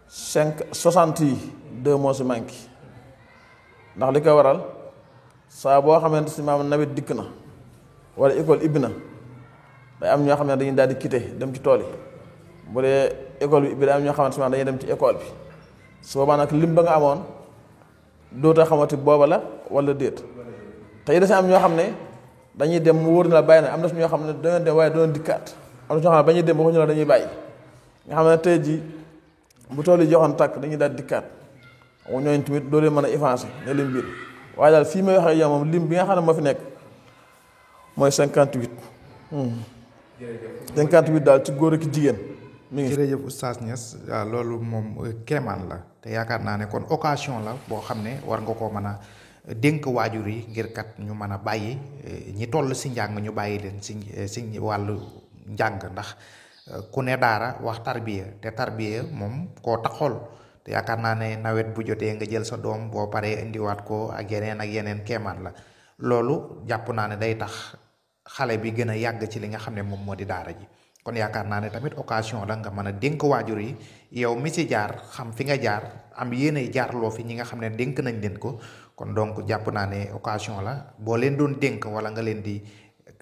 60 yi 2 moo si manqué ndax li ko waral saa boo xamante si maanaam nawet dikk na wala école ibbi na day am ñoo xam ne dañuy daal di quitté dem ci tool yi bu dee école bi ibbi day am ñoo xamante si maanaam dañuy dem ci école bi su boobaa nag lim ba nga amoon dootoo xamati booba la wala déet te yi da si am ñoo xam ne dañuy dem mu wóor na la bàyyi na am na si ñoo xam ne dañoo dem waaye doon dikkaat am na ñoo xam ne ba ñuy dem waxuñu la dañuy bàyyi nga xam ne tey jii bu tool yi joxoon tàkk dañuy daal dikkaat ñooñu tamit doo leen mën a effacer ne lim biir waaye daal fii may waxee yow moom lim bi nga xam ne moo fi nekk mooy 58. 58 daal ci góor ak jigéen. mi ngi jërëjëf oustaz Niass loolu moom kéemaan la te yaakaar naa ne kon occasion la boo xam ne war nga koo mën a dénk waajur yi ngir kat ñu mën a bàyyi ñi toll si njàng ñu bàyyi leen si wàllu njàng ndax ku ne daara wax tarbiya te tarbiya moom koo taxool te yaakaar naa ne nawet bu jotee nga jël sa doom boo paree indiwaat ko ak yeneen kéemaan la loolu jàpp naa ne day tax xale bi gën a yàgg ci li nga xam ne moom moo di daara ji kon yaakaar naa ne tamit occasion la nga mën a dénk waajur yi yow mi si jaar xam fi nga jaar am yéene jaarloo fi ñi nga xam ne dénk nañ leen ko kon donc jàpp naa ne occasion la boo leen doon dénk wala nga leen di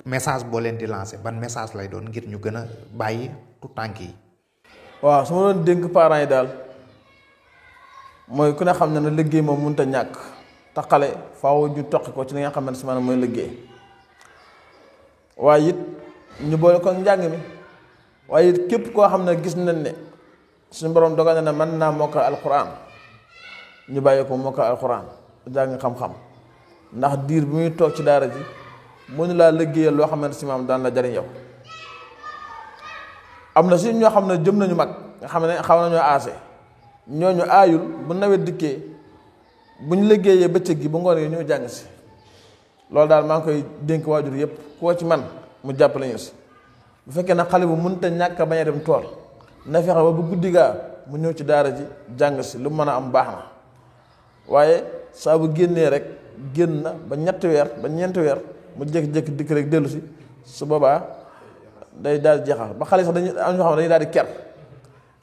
message boo leen di lancer ban message lay doon ngir ñu gën a bàyyi tout tànk yi. waaw su ma doon dénk parents yi daal mooy ku ne xam ne ne liggéey moom mënut a ñàkk te xale faaw ñu toqi ko ci li nga xam ne si maanaam mooy liggéey waaye it ñu boole ko njàng mi. waaye it képp koo xam ne gis nañ ne suñu borom dogal na ne mën naa mokkal alxuraan ñu bàyyi ko mokkal alxuraan jàng xam-xam ndax diir bi muy toog ci daara ji mënu laa liggéeyal loo xamante si maam daan la jariñ yow. am na si ñoo xam ne jëm nañu mag nga xam ne xaw nañoo aase ñooñu aayul bu nawet dikkee bu ñu liggéeyee bëccëg gi bu ngoon yi ñu jàng si loolu daal maa ngi koy dénk waajur yëpp koo ci man mu jàppale ñu si. bu fekkee nag xale bu mënut a ñàkk a bañ a dem tool na fexe ba bu guddi gaa mu ñëw ci daara ji jàng si lu mën a am baax na waaye saa bu génnee rek génn na ba 3 weer ba 4 weer mu jékki-jékki dikk rek dellu si su boobaa day daal di jeexal ba xale sax dañuy am ñoo xam ne dañuy daal di ker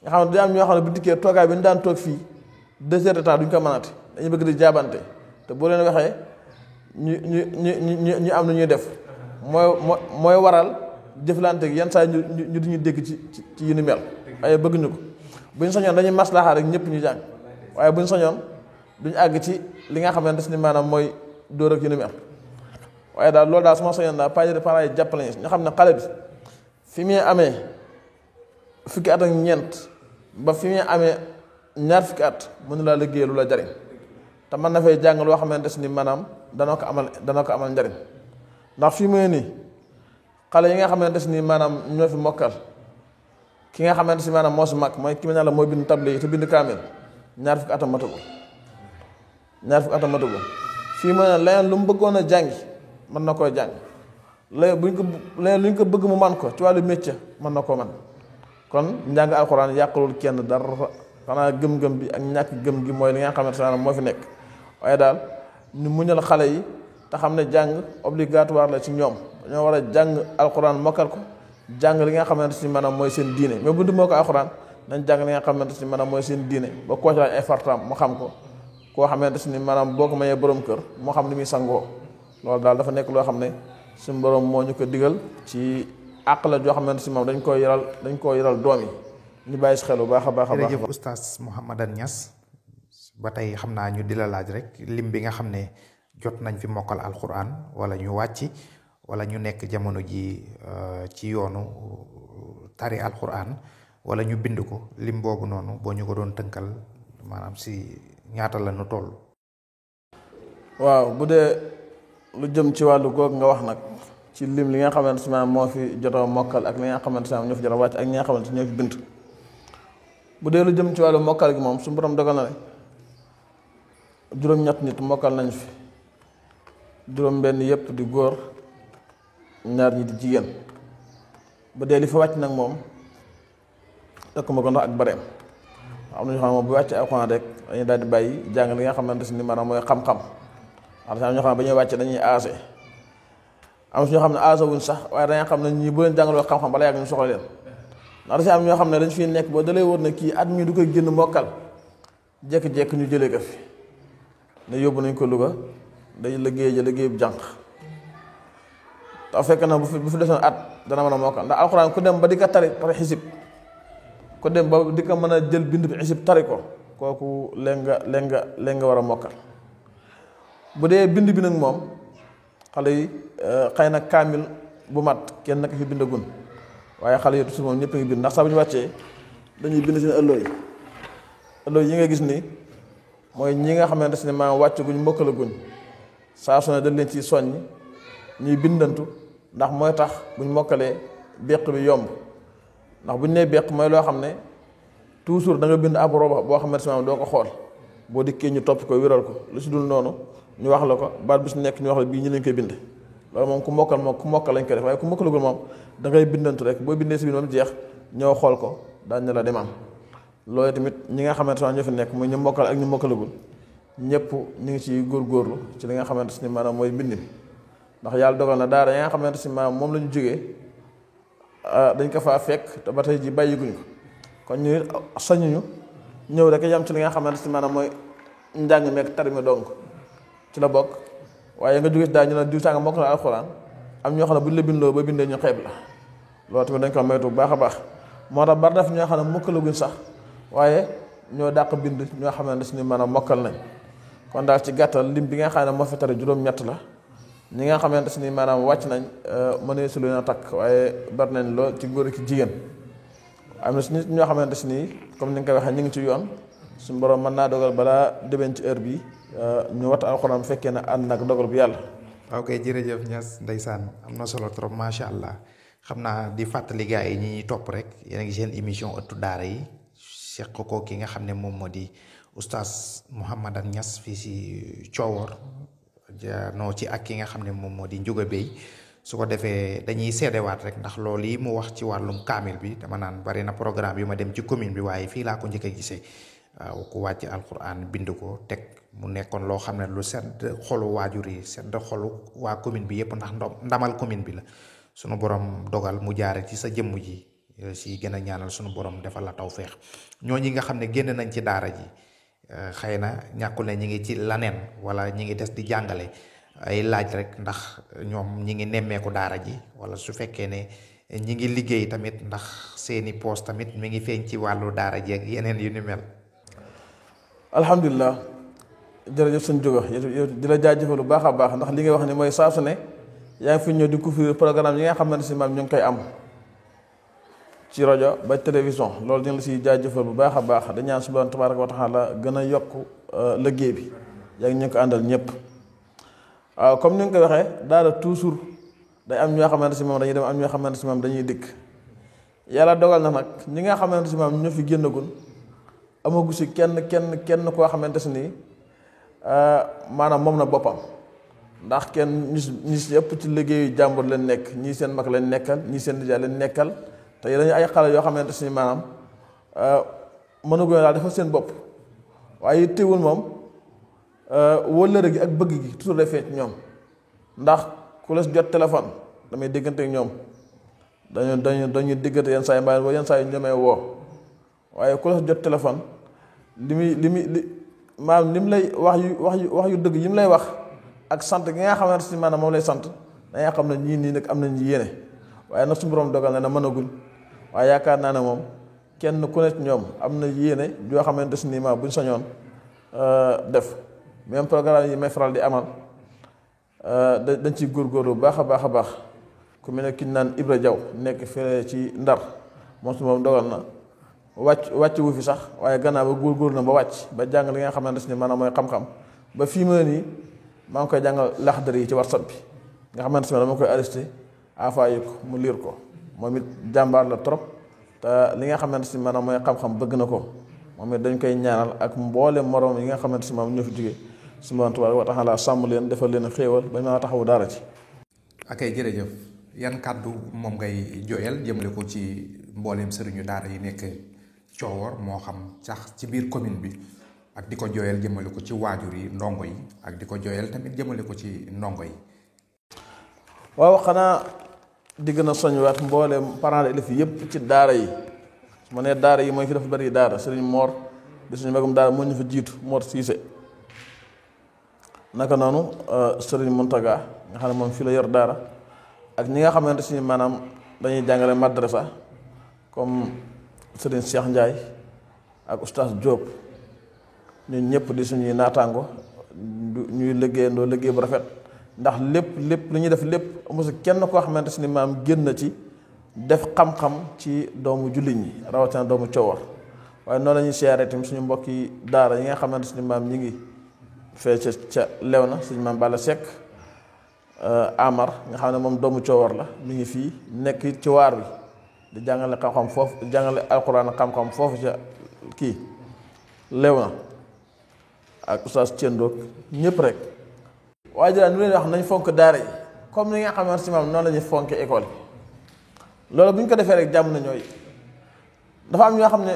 nga xam ne day am ñoo xam ne bu dikkee toogaay bi ñu daan toog fii 2 heures de temps duñ ko mënati dañuy bëgg di jaabante te boo leen waxee ñu am na ñuy def mooy waral. jëflante yenn saa ñu duñu dégg ci yu ni mel waaye bëgguñu ko bu ñu soñoon dañuy maslaxa rek ñëpp ñu jàng waaye bu ñu soñoon duñu àgg ci li nga xamante ni maanaam mooy dóor ak yu ni mel waaye daal loolu daal su ma soñoon daal parents yi jàppale ñu xam ne xale bi fi muy amee fukki at ak ñeent ba fi muy amee ñaar fukki at mënu laa liggéey lu la jariñ te mën na fay jàng loo xamante ni maanaam dana ko amal njariñ ndax fi muy nii xale yi nga xamante ni maanaam ñoo fi mokkal ki nga xamante si maanaam moo si mag mooy ki ma ne la mooy bind table yi te bind kaamil ñaar fukki atam matagul fii mu ne leneen lu mu bëggoon a jàngi mën na koo jàng leneen lu ñu ko bëgg mu man ko ci wàllu métier mën na koo man kon njàng alxuraan yàqalul kenn dara xanaa gëm-gëm bi ak ñàkk gëm gi mooy li nga xamante si maanaam moo fi nekk waaye daal ñu muñal xale yi te xam ne jàng obligatoire la ci ñoom dañoo war a jàng alxuraan mokkal ko jàng li nga xamante ni maanaam mooy seen diine mais bu du moo ko alxuraan nañ jàng li nga xamante ni maanaam mooy seen diine ba koo ci laaj ay fartaam mu xam ko koo xamante ni maanaam boo ko mayee borom kër moo xam ni muy sangoo loolu daal dafa nekk loo xam ne suñu borom moo ñu ko digal ci àq la joo xamante ni moom dañ koo yaral doom yi ñu bàyyi si xel bu baax a baax a baax. jërëjëf oustaz Mouhamadan Niass ba tey xam naa ñu di la laaj rek lim bi nga xam ne jot nañ fi mokkal alquran wala ñu wàcc wala ñu nekk jamono ji ci yoonu tari alquran wala ñu bind ko lim boobu noonu boo ñu ko doon tënkal maanaam si ñaata la nu toll. waaw bu dee lu jëm ci wàllu goog nga wax nag ci lim li nga xamante ne moo fi jotoo mokkal ak li nga xamante ne ñoo fi jot a wàcc ak ñi nga xamante ne ñoo fi bind bu dee lu jëm ci wàllu mokkal gi moom suñu borom dogal na ne juróom-ñett nit mokkal nañ fi juróom-benn yépp di góor ñaar ñi di jigéen bu dee li fa wàcc nag moom tëkkuma ko ndax ak bareem am na ñoo xam ne moom bu wàcc alxuraan rek dañuy daal di bàyyi jàng li nga xamante ne maanaam mooy xam-xam am na ñoo xam ne ba ñuy wàcc dañuy aase am si ñoo xam ne aase wuñ sax waaye dañuy xam ne ñii bu leen jàngaloo xam-xam bala yàgg ñu soxla leen ndax da si am ñoo xam ne dañ fi nekk ba dalay wóor ne kii at mi du koy génn mokkal jékki-jékki ñu jëlee ko fi ne yóbbu nañ ko Louga day liggéey bu jànq te fekk na bu fi desoon at dana mën a mokkal ndax alxuraan ku dem ba di ko tari xisib ku dem ba di ko mën a jël bind bi xisib tari ko kooku leen nga war a mokkal bu dee bind bi nag moom xale yi xëy na kaamil bu mat kenn naka fi bindagun waaye xale yi toujours moom ñëpp a ngi bind ndax saa bu ñu wàccee dañuy bind seen ëllëg yi nga gis ni mooy ñi nga xamante ne maa wàcc guñ mokkalaguñ saa su ne dañ leen ciy soññ ñuy bindantu ndax mooy tax buñ mokkalee beq bi yomb ndax buñ nee beq mooy loo xam ne toujours da nga bind ab roba boo xamante ne doo ko xool boo dikkee ñu topp ko wéral ko lu si dul noonu ñu wax la ko baat bi su nekk ñu wax la bii ñu lañ koy bind loolu moom ku mokkal lañ koy def waaye ku mokkalagul moom da ngay bindantu rek boo bindee si biir moom jeex ñëw xool ko daañu ne la demam loolu tamit ñi nga xamante ne ñoo fi nekk muy ñu mokkal ak ñu mokkalagul ñëpp ñu ngi ci góorgóorlu ci li nga xamante ne maanaam mooy bind mi ndax yàlla dogal na daara yi nga xamante ne maanaam moom la ñu jógee dañ ko faa fekk te ba tey ji bàyyiguñ ko kon ñu sañuñu ñëw rek yam ci li nga xamante ne maanaam mooy njàng meek tari mi donc ci la bokk waaye nga jóge ci daal ñu ne diw sànga mokk na alxuraan am ñoo xam ne buñ la bindoo ba bindee ñu xeeb la loolu tamit dañ ko moytu bu baax a baax moo tax bari def ñoo xam ne mokkalaguñ sax waaye ñoo dàq bind ñoo xamante ne maanaam mokkal nañ kon daal ci gàttal lim bi nga xam ne moo fi tari juróom-ñett la ñi nga xamante ne maanaam wàcc nañ mënee su leen a takk waaye bari nañ lool ci góor ak jigéen am na si nit ñoo xamante ne comme ni nga koy waxee ñu ngi ci yoon suñu borom mën naa dogal balaa déwén ci heure bi ñu wat alxuraan fekkee ne ànd nag dogal bu yàlla. ok jërëjëf Niass ndeysaan am na solo trop macha allah xam naa di fàttali gars yi ñi ñuy topp rek yéen a ngi seen émission ëttu daara yi seq ko ki nga xam ne moom moo di oustaz Mouhamadane Niass fii si Thiowor noo ci ak ki nga xam ne moom moo di Ndiouga Bey su ko defee dañuy seedewaat rek ndax loolu yi mu wax ci wàllum kaamil bi dama naan bari na programme yu ma dem ci commune bi waaye fii laa ko njëkk a gisee waaw ku wàcc alquran bind ko teg mu nekkoon loo xam ne lu sedd xolu waajur yi sedd xolu waa commune bi yëpp ndax ndamal commune bi la sunu borom dogal mu jaare ci sa jëmm ji si gën a ñaanal sunu borom defal la tawféex ñooñi nga xam ne génn nañ ci daara ji xëy na ñàkkul ne ñi ngi ci laneen wala ñi ngi des di jàngale ay laaj rek ndax ñoom ñi ngi nemmeeku daara ji wala su fekkee ne ñi ngi liggéey tamit ndax seeni poos tamit mi ngi feeñ ci wàllu daara ji ak yeneen yu ni mel. alhamdulilah jërëjëf sëñ Jóga di la jaajëfal lu baax a baax ndax li nga wax ni mooy saa su ne yaa ngi fi ñëw di couvrir programme yi nga xamante si maam ñu ngi koy am ci rajo ba télévision loolu ñu la si jaajëfal bu baax a baax dañ ñaan subhaanahu tabaaraka wa taala gën a yokk liggéey bi yaa ngi ñu ko àndal ñëpp waaw comme ni nga koy waxee daara toujours day am ñoo xamante si moom dañuy dem am ñoo xamante si moom dañuy dikk yàlla dogal na nag ñi nga xamante si moom ñoo fi génnagul amagu si kenn koo xamante si nii maanaam moom na boppam ndax kenn ñi si ëpp ci liggéeyu jàmbur leen nekk ñii seen mag leen nekkal ñii seen nijaay leen nekkal te dañu ay xale yoo xamante si maanaam mënaguñu daal dafa seen bopp waaye teewul moom wóllëre gi ak bëgg gi toujours day feeñ ci ñoom ndax ku la jot téléphone damay déggante ak ñoom dañuy déggante yenn saa yi mbaa yenn saa yi ñu may woo waaye ku la jot téléphone maanaam li mu lay wax yu dëgg yi mu lay wax ak sant gi nga xamante si maanaam moom lay sant danga xam ne ñii nii nag am nañ yéene waaye nag suñu borom dogal na mënaguñ waaye yaakaar naa ne moom kenn ku ne ci ñoom am na yéene joo xamante si nii ma buñ sañoon def même programme yi may faral di amal dañ ciy góorgóorlu bu baax a baax a baax ku mel ne ki ñu naan Ibra Jaw nekk fee ci Ndar moom su moom dogal na wàcc wu fi sax waaye gannaaw ba góorgóorlu na ba wàcc ba jàng li nga xamante ne maanaam mooy xam-xam ba fii ma nii maa ngi koy jàngal laxdar yi ci WhatsApp bi nga xamante ne dama koy arrêté envoyé ko mu liir ko moom it jàmbaar la trop te li nga xamante ne maanaam mooy xam-xam bëgg na ko moom it dañ koy ñaanal ak mboolem morom yi nga xamante ne moom ñoo fi jógee subhaanahu wa taala sàmm leen defal leen xéewal ba mën a taxawu daara ci. ak ay jërëjëf yan kàddu moom ngay jooyal jëmale ko ci mbooleem sëriñu daara yi nekk Coowor moo xam sax ci biir commune bi ak di ko jooyal jëmale ko ci waajur yi ndongo yi ak di ko jooyal tamit jëmale ko ci ndongo yi. waaw xanaa di gën a soñwaat mbooleem parents d'élèves yëpp ci daara yi su ma nee daara yi mooy fi dafa bari daara sëriñ Mor di suñu magum daara moo ñu fa jiitu Mor Siise naka noonu sëriñ Muntaga nga xam ne moom fii la yor daara ak ñi nga xamante si maanaam dañuy jàngale madrasa comme sëriñ Cheikh Ndiaye ak oustaz Diop ñun ñëpp di suñuy naataango ñuy liggéeyandoo liggéey bu rafet ndax lépp li ñuy def lépp mosu kenn koo xamante si ni maam génn ci def xam-xam ci doomu jullit ñi rawatina doomu Coowor waaye noonu la ñuy siyaare tamit suñu mbokki daara yi nga xamante si ni maam ñi ngi fee ca Léona suñu maam Balla Seck Amar nga xam ne moom doomu Coowor la mi ngi fii nekk ci waar bi di jàngale xam-xam foofu di jàngale alxuraan xam-xam foofu ca kii Léona ak oustaz Thiendoog ñëpp rek waaye jëlaat ñu leen wax nañ fonk daara yi comme ni nga xamante si maam noonu la ñuy fonke école yi loolu bu ñu ko defee rek jàmm na ñooy dafa am ñoo xam ne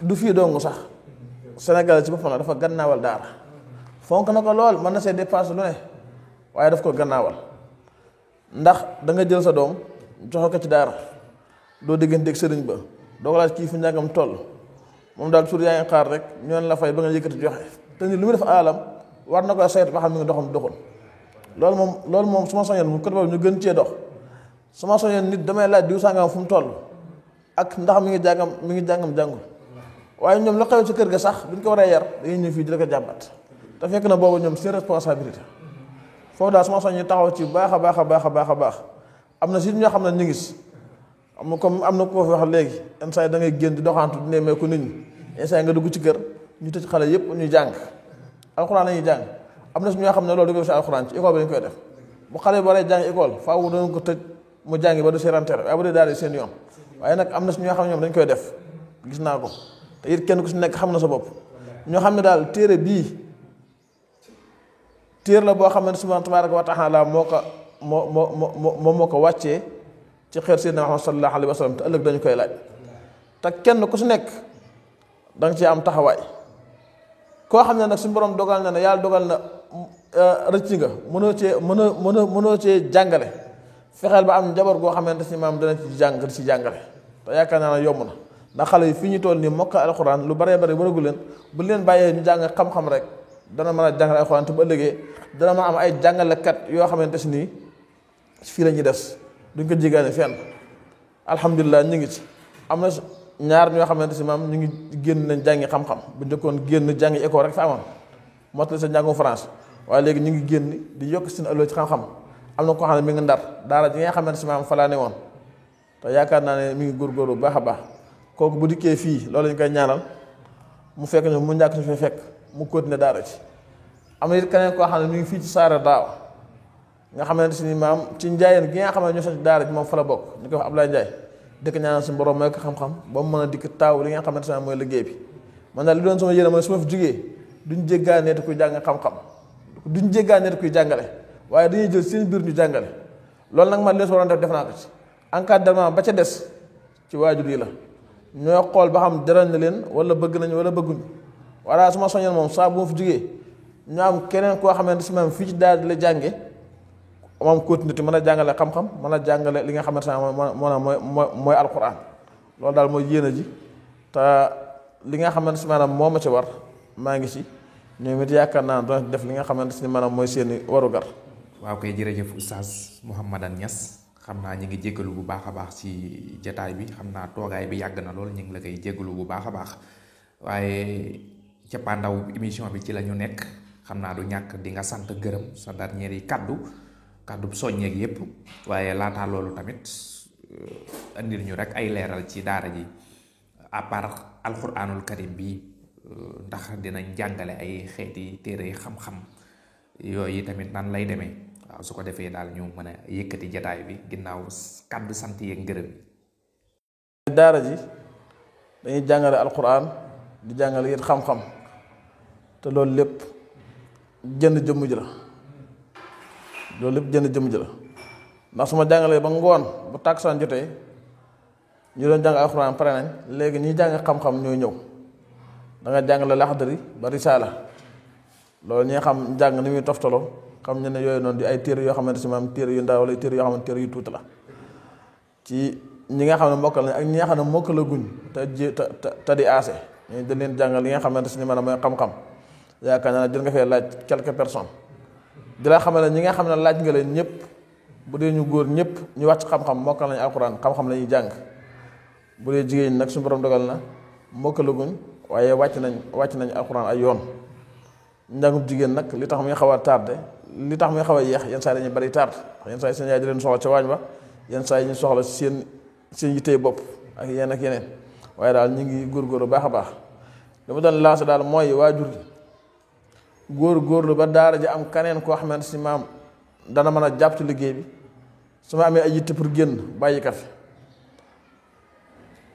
du fii dong sax Sénégal ci boppam la dafa gannaawal daara fonk na ko lool mën na see dépasse lu ne waaye daf ko gannaawal ndax da nga jël sa doom joxe ko ci daara doo digganteeg sëriñ ba doo ko laaj kii fu njàngam toll moom daal suur yaa ngi xaar rek ñoon la fay ba nga yëkkati joxe te ni lu muy def alam war na ko saytu ba xam mi ngi doxam doxul loolu moom su ma soñoon mu côté boobu ñu gën cee dox su ma soñoon nit damay laaj diw sàngam fu mu toll ak ndax mi ngi jàngam jàngul waaye ñoom la xew ci kër ga sax buñ ko war a yar dañuy ñëw fii di la ko jàmbat te fekk na boobu ñoom seen responsabilité foofu daal su ma soñoon taxaw ci baax a baax a baax a baax a baax am na si ñoo xam ne ñu ngi comme am na ko fi wax léegi yenn saa yi da ngay génn di doxantu di nemmeeku nit ñi yenn saa yi nga dugg ci kër ñu tëj xale yëpp ñu jàng alxuraan la ñuy jàng am na si ñoo xam ne loolu du ko si alxuraan ci école bi lañ koy def bu xale bi waree jàng école faaw doon ko tëj mu jàngi ba du si rentere waaye bu dee daal seen yoon waaye nag am na si ñoo xam ne ñoom dañ koy def gis naa ko te it kenn ku si nekk xam na sa bopp ñoo xam ne daal téere bii téere la boo xam ne subhaanahu tabaaraka wa taala moo ko wàccee ci xeer Seydina Muhammad sallallahu alayhi wa sallam te ëllëg dañu koy laaj te kenn ku si nekk da nga ci am taxawaay koo xam ne nag suñu borom dogal na ne yàlla dogal na rëcc nga mënoo cee jàngale fexeel ba am njaboot goo xamante si maam dana ci jàngale te yaakaar naa ne yomb na ndax xale yi fii ñu toll nii mokka alxuraan lu baree bari waragu leen bu leen bàyyee ñu jàng xam-xam rek dana mën a jàngale alxuraan te bu ëllëgee dana ma am ay jàngalekat yoo xamante si nii fii la ñuy des duñ ko jigaane fenn alhamdulilah ñu ngi ci am na ñaar ñoo xamante si maam ñu ngi génn nañ jàngi xam-xam bu njëkkoon génn jàngi école rek fa amoon mottali sa njàngum France waaye léegi ñu ngi génn di yokk seen ëllëg ci xam-xam am na koo xam ne mi ngi Ndar daara ji nga xamante si maam fa laa ne woon te yaakaar naa ne mi ngi góorgóorlu bu baax a baax kooku bu dikkee fii loolu lañ koy ñaanal mu fekk ñu mu ñàkk su fi fekk mu continuer daara ci am na it keneen koo xam ne mi ngi fii ci Saara Daaw nga xamante si ni maam ci njaayeen gi nga xam ne ñoo sax daara ji moom fa la bokk ñu koy wax Ablaye Ndiaye dëkk ñaanal suñu borom mooy ko xam-xam ba mu mën a dikk taaw li nga xamante ne mooy liggéey bi man daal li doon sama yéene mooy su ma fi jugee duñ jéggaaneeti kuy jàng xam-xam duñ jéggaaneeti kuy jàngale waaye dañuy jël seen biir ñu jàngale loolu nag man li su waroon def naa ko ci encadrement ba ca des ci waajur yi la ñoo xool ba xam jaral na leen wala bëgg nañ wala bëgguñ walla su ma soñoon moom saa bu ma fi jugee ñu am keneen koo xamante si maam fii ci daal di la jànge moom continuité mën a jàngale xam-xam mën a jàngale li nga xamante ne mooy alquran loolu daal mooy yéene ji te li nga xamante si maanaam moo ma ci war maa ngi ci ñoom it yaakaar naa doon def li nga xamante si maanaam mooy seeni warugar. waaw kay jërëjëf oustaz Mouhamadane Niass xam naa ñu ngi jéggalu bu baax a baax ci jataay bi xam naa toogaay bi yàgg na lool ñu ngi la koy jéggalu bu baax a baax waaye cappaandaw émission bi ci la ñu nekk xam naa du ñàkk di nga sant gërëm sa dernier yi kaddu soññeeg yépp waaye laataa loolu tamit andil ñu rek ay leeral ci daara ji à part alquranul karim bi ndax dinañ jàngale ay xeeti téere xam-xam yooyu tamit nan lay demee waaw su ko defee daal ñu mën a yëkkati jataay bi ginnaaw kaddu sant yeeg ngërëm yi. daara ji dañuy jàngale alquran di jàngale it xam-xam te loolu lépp jënd jëmm ji la ndax su ma jàngalee ba ngoon bu tàkkusaan jotee ñu doon jàng alxuraan pare nañ léegi ñi jàng xam-xam ñooy ñëw da nga jàngale laxdari ba risaala loolu ñi xam jàng ni muy toftaloo xam ñu ne yooyu noonu di ay téere yoo xamante si maam téere yu ndaw wala téere yoo xamante téere yu tuuti la ci ñi nga xam ne mokkal nañ ak ñi nga xam ne mokkala guñ te di aase ñu dañ leen jàngal li nga xamante si ni maanaam mooy xam-xam yaakaar naa ne jël nga fee laaj quelques personnes di la xamal ne ñi nga xam ne laaj nga leen ñëpp bu dee ñu góor ñëpp ñu wàcc xam-xam mokkal nañu alxuraan xam-xam la ñuy jàng bu dee jigéen ñi nag suñu borom dogal na mokkalaguñ waaye wàcc nañ alxuraan ay yoon njàngum jigéen nag li tax muy xaw a tardé li tax muy xaw a yeex yenn saa yi dañuy bari tard yenn saa yi seen yaay di leen soxla ca waañ ba yenn saa yi ñu soxla seen yittey bopp ak yeneen waaye daal ñu ngi góorgóorlu baax a baax li ma doon lancé daal mooy waajur góorgóorlu ba daara ji am kaneen koo xamante si maam dana mën a jàpp ci liggéey bi su ma amee ay yitte pour génn bàyyi ka fi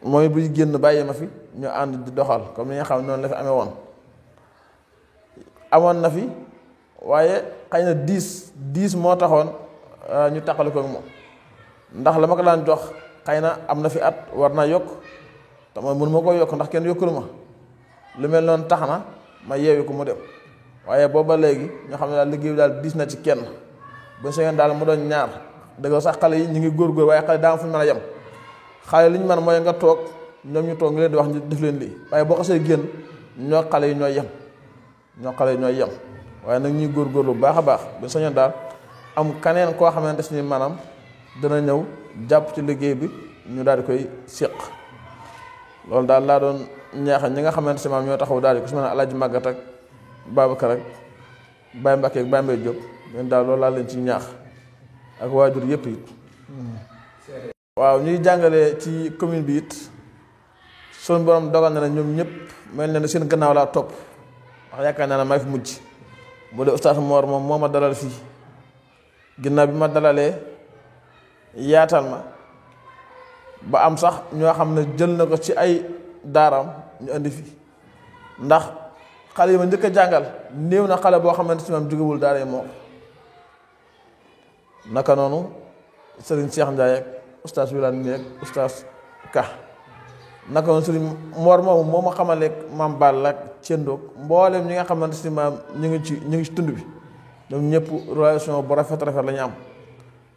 mooy buy génn bàyyi ma fi ñu ànd di doxal comme ni nga xam noonu la fi amee woon amoon na fi waaye xëy na 10 moo taxoon ñu taqale ko ak moom ndax la ma ko daan jox xëy na am na fi at war naa yokk te man mënu ma ko yokk ndax kenn yokkulu ma lu mel noonu tax na ma yeewi ko mu dem waaye booba léegi ñoo xam ne daal liggéey bi daal diis na ci kenn bu ñu daal mu doon ñaar dëgg sax xale yi ñu ngi góorgóor waaye xale daa fu ñu mën a yem xale li ñu mën mooy nga toog ñoom ñu toog ngi leen di wax ñu def leen lii waaye boo xasee génn ñoo xale yi ñooy yem waaye nag ñuy góorgóorlu bu baax a baax bu ñu sañoon daal am kaneen koo xamante ni maanaam dana ñëw jàpp ci liggéey bi ñu daal di koy séq loolu daal laa doon ñaaxa ñi nga xamante si maam ñoo taxaw daal di ko su ma ne Alaaji Màggat ak Babacar ak Baye Mbacke ak Baye Mbaye Diop ñun daal loolu laa leen ci ñaax ak waajur yëpp it waaw ñuy jàngale ci commune bi it suñu borom dogal na ne ñoom ñëpp mel na ne seen gannaaw laa topp wax yaakaar naa ne maa fi mujj bu dee Oustaz Mor moom moo ma dalal fii ginnaaw bi ma dalalee yaatal ma ba am sax ñoo xam ne jël na ko ci ay daaraam ñu indi fi ndax xale yi ma njëkk a jàngal néew na xale boo xamante si maam jógewul daara yi moo naka noonu Serigne Cheikh Ndiaye ak Oustaz Wilane mi ak Oustaz Ka naka noonu Serigne Mor moomu moo ma xamaleeg maam Balla ak Thiendoog mboolem ñi nga xamante si maam ñu ngi ci tund bi ñoom ñëpp relation bu rafet la ñu am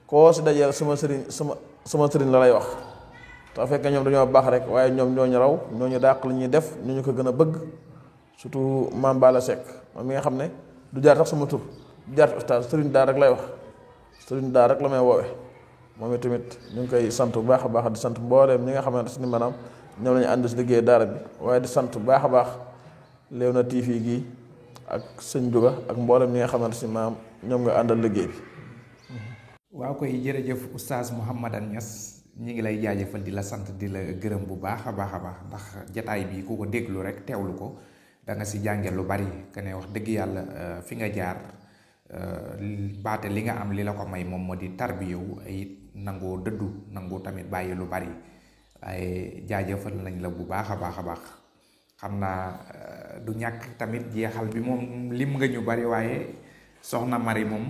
koo si dajeel sama sëriñ la lay wax te fekk ñoom dañoo baax rek waaye ñoom ñoo ñu raw ñoo ñu dàq li ñuy def ñoo ñu ko gën a bëgg surtout maam Balla Seck moom mi nga xam ne du jaar sax sama tur du jaar Oustaz sëriñ daal rek lay wax sëriñ daal rek la may woowe moom tamit ñu ngi koy sant bu baax a baax di sant mbooleem ñi nga xamante si ni maanaam ñoom la ñu ànd si liggéey daara bi waaye di sant bu baax a baax Léona TV gii ak sëñ Juga ak mbooleem ñi nga xamante si maanaam ñoom nga àndal liggéey bi. waaw koy jërëjëf Oustaz Mouhamadane Niass ñi ngi lay jaajëfal di la sant di la gërëm bu baax a baax ndax jataay bi ku ko déglu rek teewlu ko da nga si jànge lu bari que ne wax dëgg yàlla fi nga jaar baate li nga am li la ko may moom moo di tarbiyewu ay nangoo dëddu nangoo tamit bàyyi lu bari waaye jaajëfal nañ la bu baax a baax xam naa du ñàkk tamit jeexal bi moom lim nga ñu bari waaye soxna Mari moom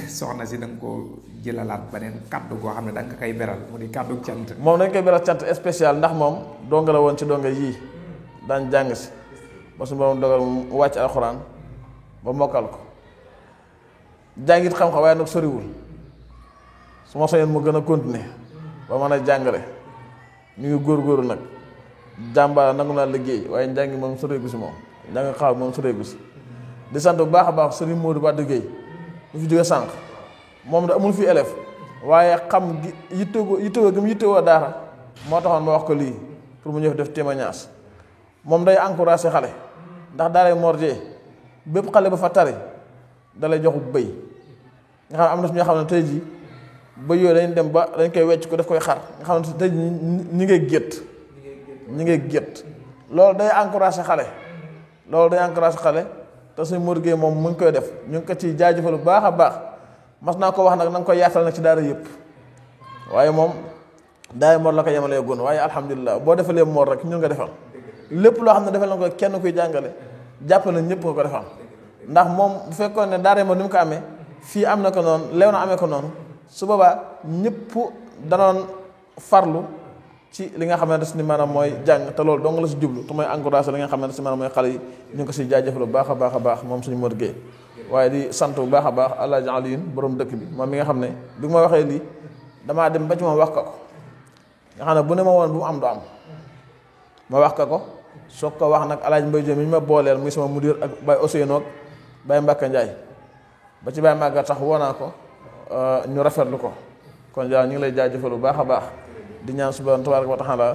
soxna si da nga ko jëlalaat beneen kàddu goo xam ne da nga koy beral mu di kàddu cant. moom dañ koy beral cant spécial ndax moom donga la woon ci donga yii daan jàng si ba su borom dogal mu wàcc alxuraan ba mokkal ko jàngit xam-xam waaye nag soriwul su ma soñoon mu gën a continuer ba mën a jàngale ñu ngi góorgóorlu nag jàmbaar nangu naa liggéey waaye njàngi moom soreegu si moom njàng xaw moom soreegu si di sant bu baax a baax Serigne Modou Ba Guèye ñu fi jóge sànq moom da amul fi élève waaye xam gi yittewoo gi mu yittewoo daara moo taxoon ma wax ko lii pour mu ñëw def témoignage moom day encouragé xale ndax daaray Mor Dieye bépp xale ba fa tari dalay joxu bëy nga xam am na ñoo xam ne tey jii bëy yooyu dañ dem ba dañ koy wecc ko daf koy xar nga xam ne tey jii ñi ngay gétt loolu day encouragé xale te suñ Modou Gueye moom mu ngi koy def ñu ngi ko ci jaajëfal bu baax a baax mas naa ko wax nag na nga koy yaatal nag ci daara yëpp waaye moom daay Mor la ko yemalee gon waaye alhamdulilah boo defalee Mor rek ñun nga defal lépp loo xam ne defal na ko kenn kuy jàngale jàpp na ñëpp nga ko defal ndax moom bu fekkoon ne daara Mor ni mu ko amee fii am na ko noonu lew na amee ko noonu su boobaa ñëpp danoon farlu ci li nga xamante ni maanaam mooy jàng te loolu dong la si jublu te mooy encouragé li nga xamante si maanaam mooy xale yi ñu ngi ko si jaajëfal bu baax a baax a baax moom suñu Modou Gueye waaye di sant bu baax a baax Alaaji Aliyun borom dëkk bi moom mi nga xam ne bi ma waxee lii damaa dem ba ci moom wax ko nga xam ne bu ne ma woon bu mu am du am ma wax ko soog ko wax nag Alaaji Mbaye Diop mi ñu ma booleel muy sama mudir ak Baye Ousseynou ak Baye Mbacke Ndiaye ba ci Baye Maga tax woo naa ko ñu rafetlu ko kon jaa ñu ngi lay jaajëfal bu baax a baax di ñaan subhanahu tabaraka wa taala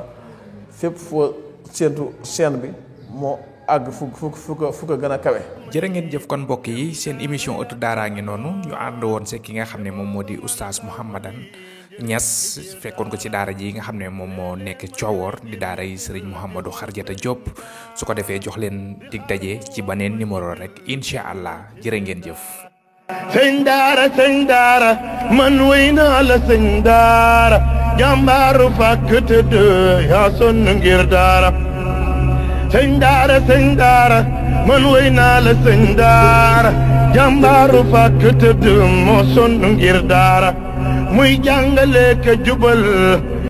fépp foo séentu seen bi moo àgg fu ko gën a kawe. jërë ngeen jëf kon mbokk yi seen émission ëttu daaraa ngi noonu ñu ànd woon se ki nga xam ne moom moo di oustaz Mouhamadan Niass fekkoon ko ci daara ji nga xam ne moom moo nekk Coowoor di daara yi sëriñ Mouhamadou Xarjata Diop su ko defee jox leen dig daje ci beneen numéro rek incha allah jërë ngeen jëf. sëñ daara man wéy naa la sëñ daara jàmbaaru fàkk tëdd yaa sonn ngir daara sëñ daara man wéy naa la sëñ daara jàmbaaru fàkk tëdd moo sonn ngir daara muy jàngale ka jubal